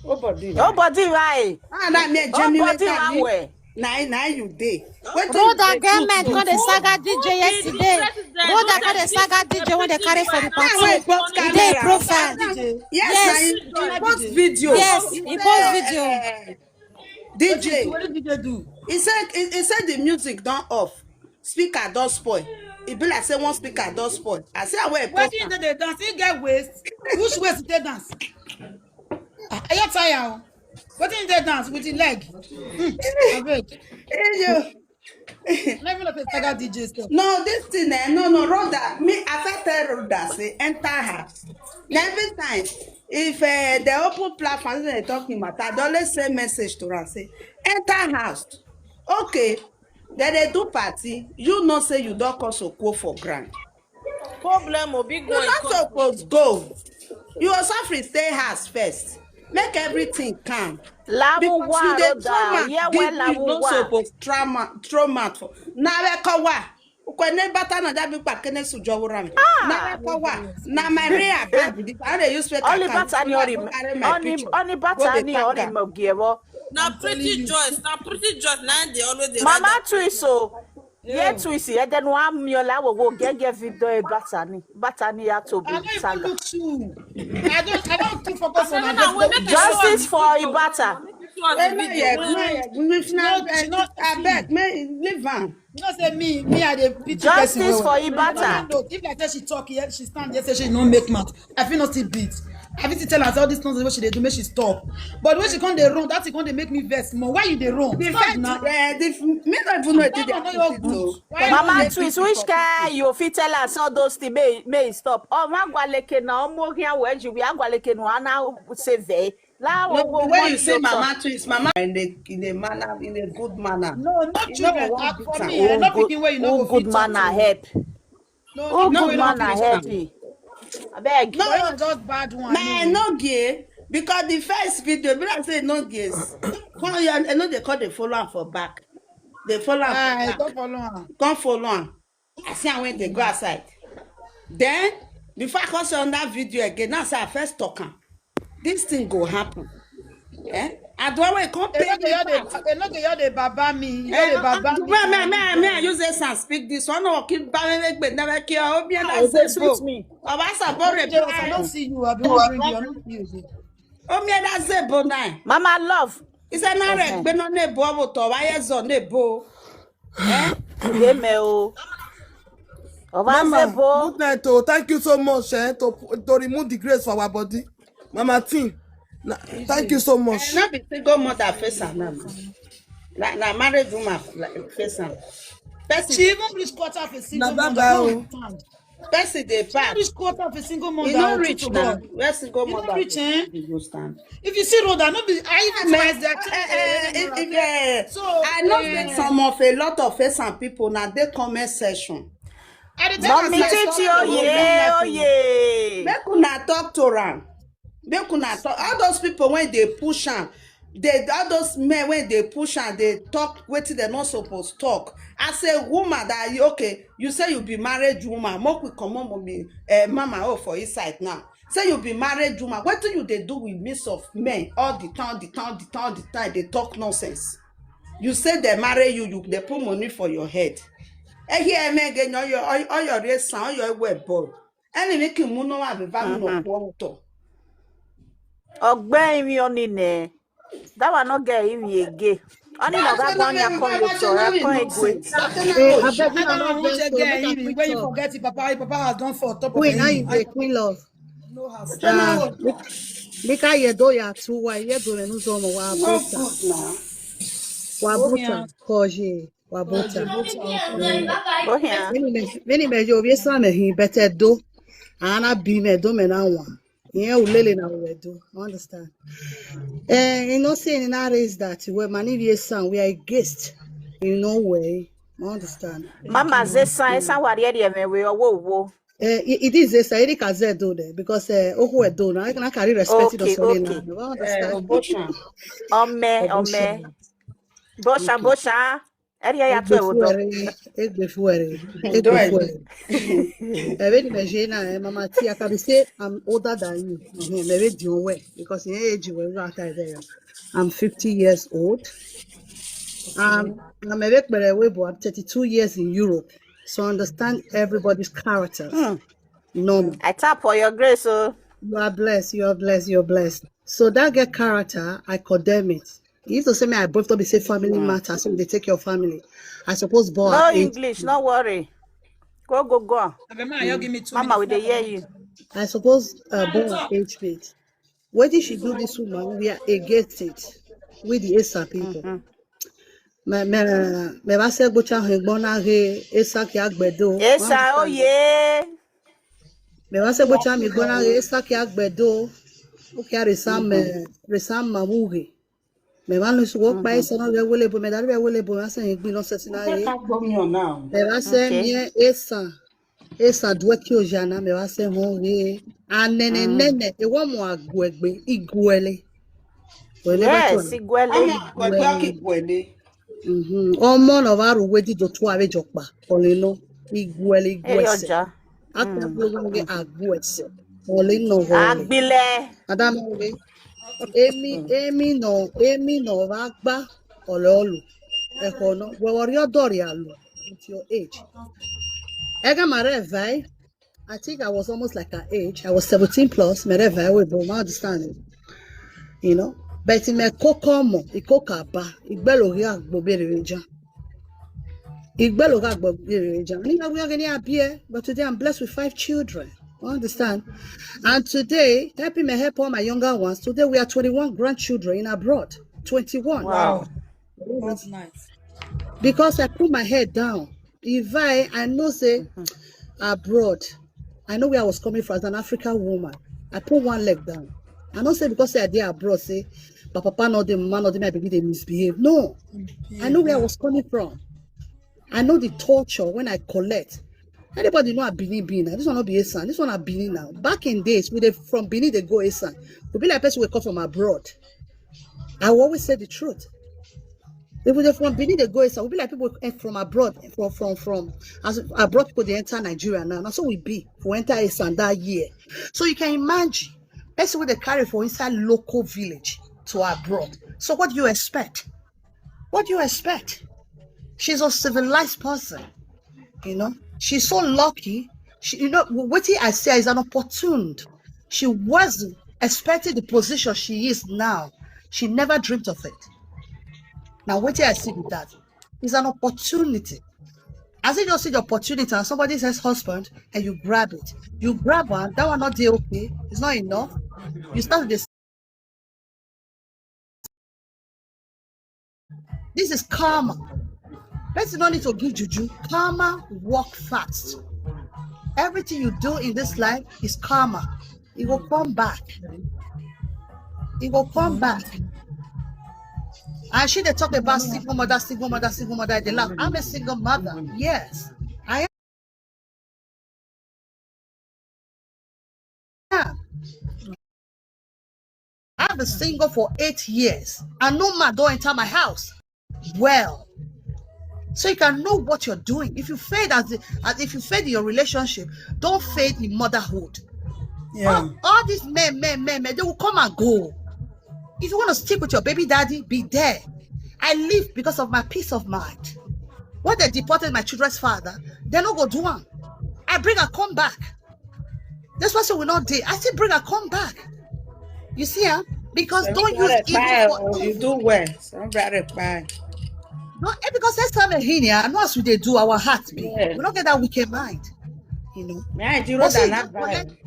O body ba. O body ba. Ah, na me Jimmy. O body ba. Na, na you dey. Rhoda get mind come dey saga D J yesterday. Rhoda come dey saga D J when they carry for the party. E dey profile. Yes, he post video. Yes, he post video. D J. What did D J do? He said, he, he said the music don off. Speaker don spoil. E be like say one speaker don spoil. I say, "Away." Wetin dey dance? He get waist. Which waist dey dance? Are you tired? Wetin dey dance with the leg? Hmm, abeg. Let me not saga D J stuff. No, this thing, eh, no, no, Rhoda. Me, I fit tell Rhoda say enter house. Na every time if, eh, they open platform, they talk him matter, I dey always send message to her say enter house. Okay, then they do party. You know say you don cause okwo for ground. Problem o, big one. You no suppose go. You go suffer, stay house first. Make everything calm. Because you dey trauma. Deep, you no suppose trauma, trauma for. Na we kowa. Ukwe ne bata na dabi pa kene su jowuram. Na we kowa. Na my real bag. I dey use fake account. Only bata ni ori. Only bata ni ori mo giewo. Na pretty Joyce. Na pretty Joyce. Na they always dey. Mama Twist o. Yeah, Twisi, eh, then one miola wo wo gege video e batani. Batani ya to be saga. I don't, I don't too focus on her. Justice for Ibata. Abeg, me leave am. You know say me, me I dey pity person. Justice for Ibata. If like say she talk here, she stand there say she no make mouth. I fit not still beat. I fit still tell her say all this nonsense wey she dey do, make she stop. But when she come dey run, that thing come dey make me vex more. Why you dey run? Stop now. Me no even know. Mama Twist, which kind you fit tell her say all those things, may, may e stop? Oh, ma gwaleke na, omo here where you be, agwaleke no, ana save. No, the way you say Mama Twist, Mama in a, in a manner, in a good manner. No, not children. For me, eh, not picking where you know good manner help. No, good man na help me. Abeg. No, just bad one. Na no gay, because the first video, be like say no gays. Come here, I know they call the follow am for back. They follow am. Ah, I don't follow am. Come follow am. I see am when they go outside. Then before I come see on that video again, now say I first talk am. This thing go happen. Eh? Aduawe come pay me back. They no dey hear the baba me. Eh, the baba me. Me, me, me, me, I use this and speak this one. No, keep banging, but never care. Oh, me, that's it. Sweet me. Baba Sabore, I don't see you. I don't bring you. I don't see you. Oh, me, that's it, Bonai. Mama love. He said, "Na rek, but no nebo, abo to, why is on nebo?" Eh? Mama, good night, oh. Thank you so much, eh, to, to remove the grace for our body. Mama Tin, thank you so much. Eh, no be single mother face am now. Na, na married woman face am. Person. She even reach quarter of a single mother. Person dey pack. Reach quarter of a single mother. E no reach now. Where single mother reach, eh? Go stand. If you see road, I no be, I even try that. So I know say some of a lot of face and people now they comment section. Mommy Titi, oh yeah, oh yeah. Make una talk to am. Make una talk. All those people when they push am, they, all those men when they push am, they talk wetin they not supposed talk. As a woman that you, okay, you say you be married woman, make we comot, mommy, eh, mama, oh, for inside now. Say you be married woman. Wetin you dey do with mix of men all the time, the time, the time, the time? They talk nonsense. You say they marry you, you they put money for your head. Ehi emege nyo yo oyo resa oyo ewe bo. Eni mi ki mu no wa be ba mu no kwo to. Ogbe imi oni ne. That one no get imi again. Oni no ga go nya kon yo to e kon egwe. Hey, I beg you, I don't want to get him when you forget it, Papa. Papa has done for top of him. Wait, now you dey queen love. Make I ye do ya too. Why ye do no so mo wa bota. Wa bota. Koji. Wa bota. Oh yeah. Many me yo be sa me hin better do. Ana bi me do me na one. Yeah, ulele na we do. I understand. Eh, you know say in that race that we money be a son, we are a guest. In no way. I understand. Mama ze sa sa wa ri ri me we owo wo. Eh, it is a Erika Zedo there because uh, Oku Edo, I can carry respect to the Okay, Solena. okay. I understand. Obosha. Ome, ome. Bosha, bosha. Eri ya tu ewo do. Egbe fuere. Egbe fuere. Ebe ni meje na eh, mama ti I can say I'm older than you. Mhm, maybe the way because in age we got there. I'm fifty years old. Um, I'm a bit better way, but I'm thirty-two years in Europe. So I understand everybody's characters. No, no. I tap for your grace, oh. You are blessed, you are blessed, you are blessed. So that get character, I condemn it. He used to say me I both to be say family matter, so they take your family. I suppose boy. No I hate English, no worry. Go, go, go. Abema, you give me two Mama, we minutes. dey hear you. I suppose uh, boy I hate it. What did she do this woman? We are against it. With the Esa people. Me me me ba se gbocha he gbona he Esa ki agbedo. Esa, oh yeah. Me ba se gbocha mi gbona he Esa ki agbedo. O ki are sam eh, re sam ma wuge. Me ba lo su wo pa Esa no le wele bo me da le wele bo ma se he gbin no se si na ye. Ka gbo mi on now. Me ba se Okay. mi Esa. Esa dwe ki ojana me ba se ho he. Anene nene e wo mo agwegbe igwele. Wele ba Yes, to. Igwele. Ama kwa kwa ki kwene. Mhm. Ọmọ na wa ru wedi do tu ave jopa. Oleno igwele Hey, igwese. Oja. Ata lo wa nge agwese. Oleno wole. Agbile. Adam we. Emi emi no emi no va gba ololu. Eko no. We wori odori alu. With your age. Ega mare vai. I think I was almost like her age. I was seventeen plus. Mere vai we bo ma understand. You know. But in me kokomo, ikokaba, igbelo ri agbo bere reja. Igbelo ri agbo bere reja. Ni na we are gonna be here, but today I'm blessed with five children. You understand? And today, helping me help all my younger ones. Today we are twenty-one grandchildren in abroad. twenty-one. Wow. That's nice. Because I put my head down. If I, I know say abroad, I know where I was coming from as an African woman. I put one leg down. I know say because say I dey abroad, say my papa not the mama not the I begin to misbehave. No, I know where I was coming from. I know the torture when I collect. Anybody know I Benin Benin? This one not be a son. This one I Benin now. Back in days, we dey from Benin they go a son. We be like person we come from abroad. I will always say the truth. If we dey from Benin they go a son, we be like people eh, from abroad, from from from as abroad people they enter Nigeria now. Now so we be we enter a son that year. So you can imagine person wey dey carry for inside local village to abroad. So what do you expect? What do you expect? She's a civilized person. You know, she's so lucky. She, you know, what I say is an opportune. She wasn't expecting the position she is now. She never dreamt of it. Now, what I see with that is an opportunity. As you just see the opportunity and somebody says husband and you grab it. You grab one, that one not dey okay. It's not enough. You start this. This is karma. Person no need to give juju. Karma work fast. Everything you do in this life is karma. It will come back. It will come back. And she they talk about single mother, single mother, single mother. They laugh. I'm a single mother. Yes, I am. I've been single for eight years. And no man don't enter my house. Well, so you can know what you're doing. If you fail as, the, as if you fail in your relationship, don't fail in motherhood. Yeah. All, all these men, men, men, men, they will come and go. If you want to stick with your baby daddy, be there. I live because of my peace of mind. When they deported my children's father, they no go do am. I bring her come back. This person will not dey. I still bring her come back. You see, huh? Because don't use evil for You do well. Somebody fine. No, eh, because that's time here. I know as we dey do our heart be. Yeah. We don't get that wicked mind. You know. Man, you But wrote see, an you just collect, advice.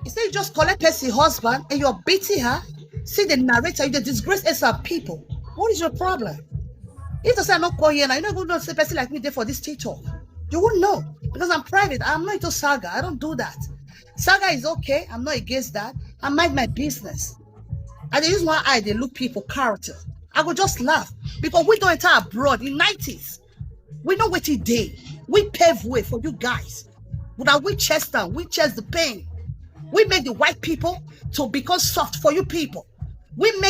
you say you just collect person husband and you're beating her. See the narrator, you dey disgrace innocent people. What is your problem? If I say I not call here now, you don't even know say person like me there for this TikTok. You won't know because I'm private. I'm not into saga. I don't do that. Saga is okay. I'm not against that. I mind my business. I dey use one eye dey look people character. I go just laugh because we don't enter abroad in nineties. We know what it dey. We pave way for you guys. But we chase down. We chase the pain. We make the white people to become soft for you people. We make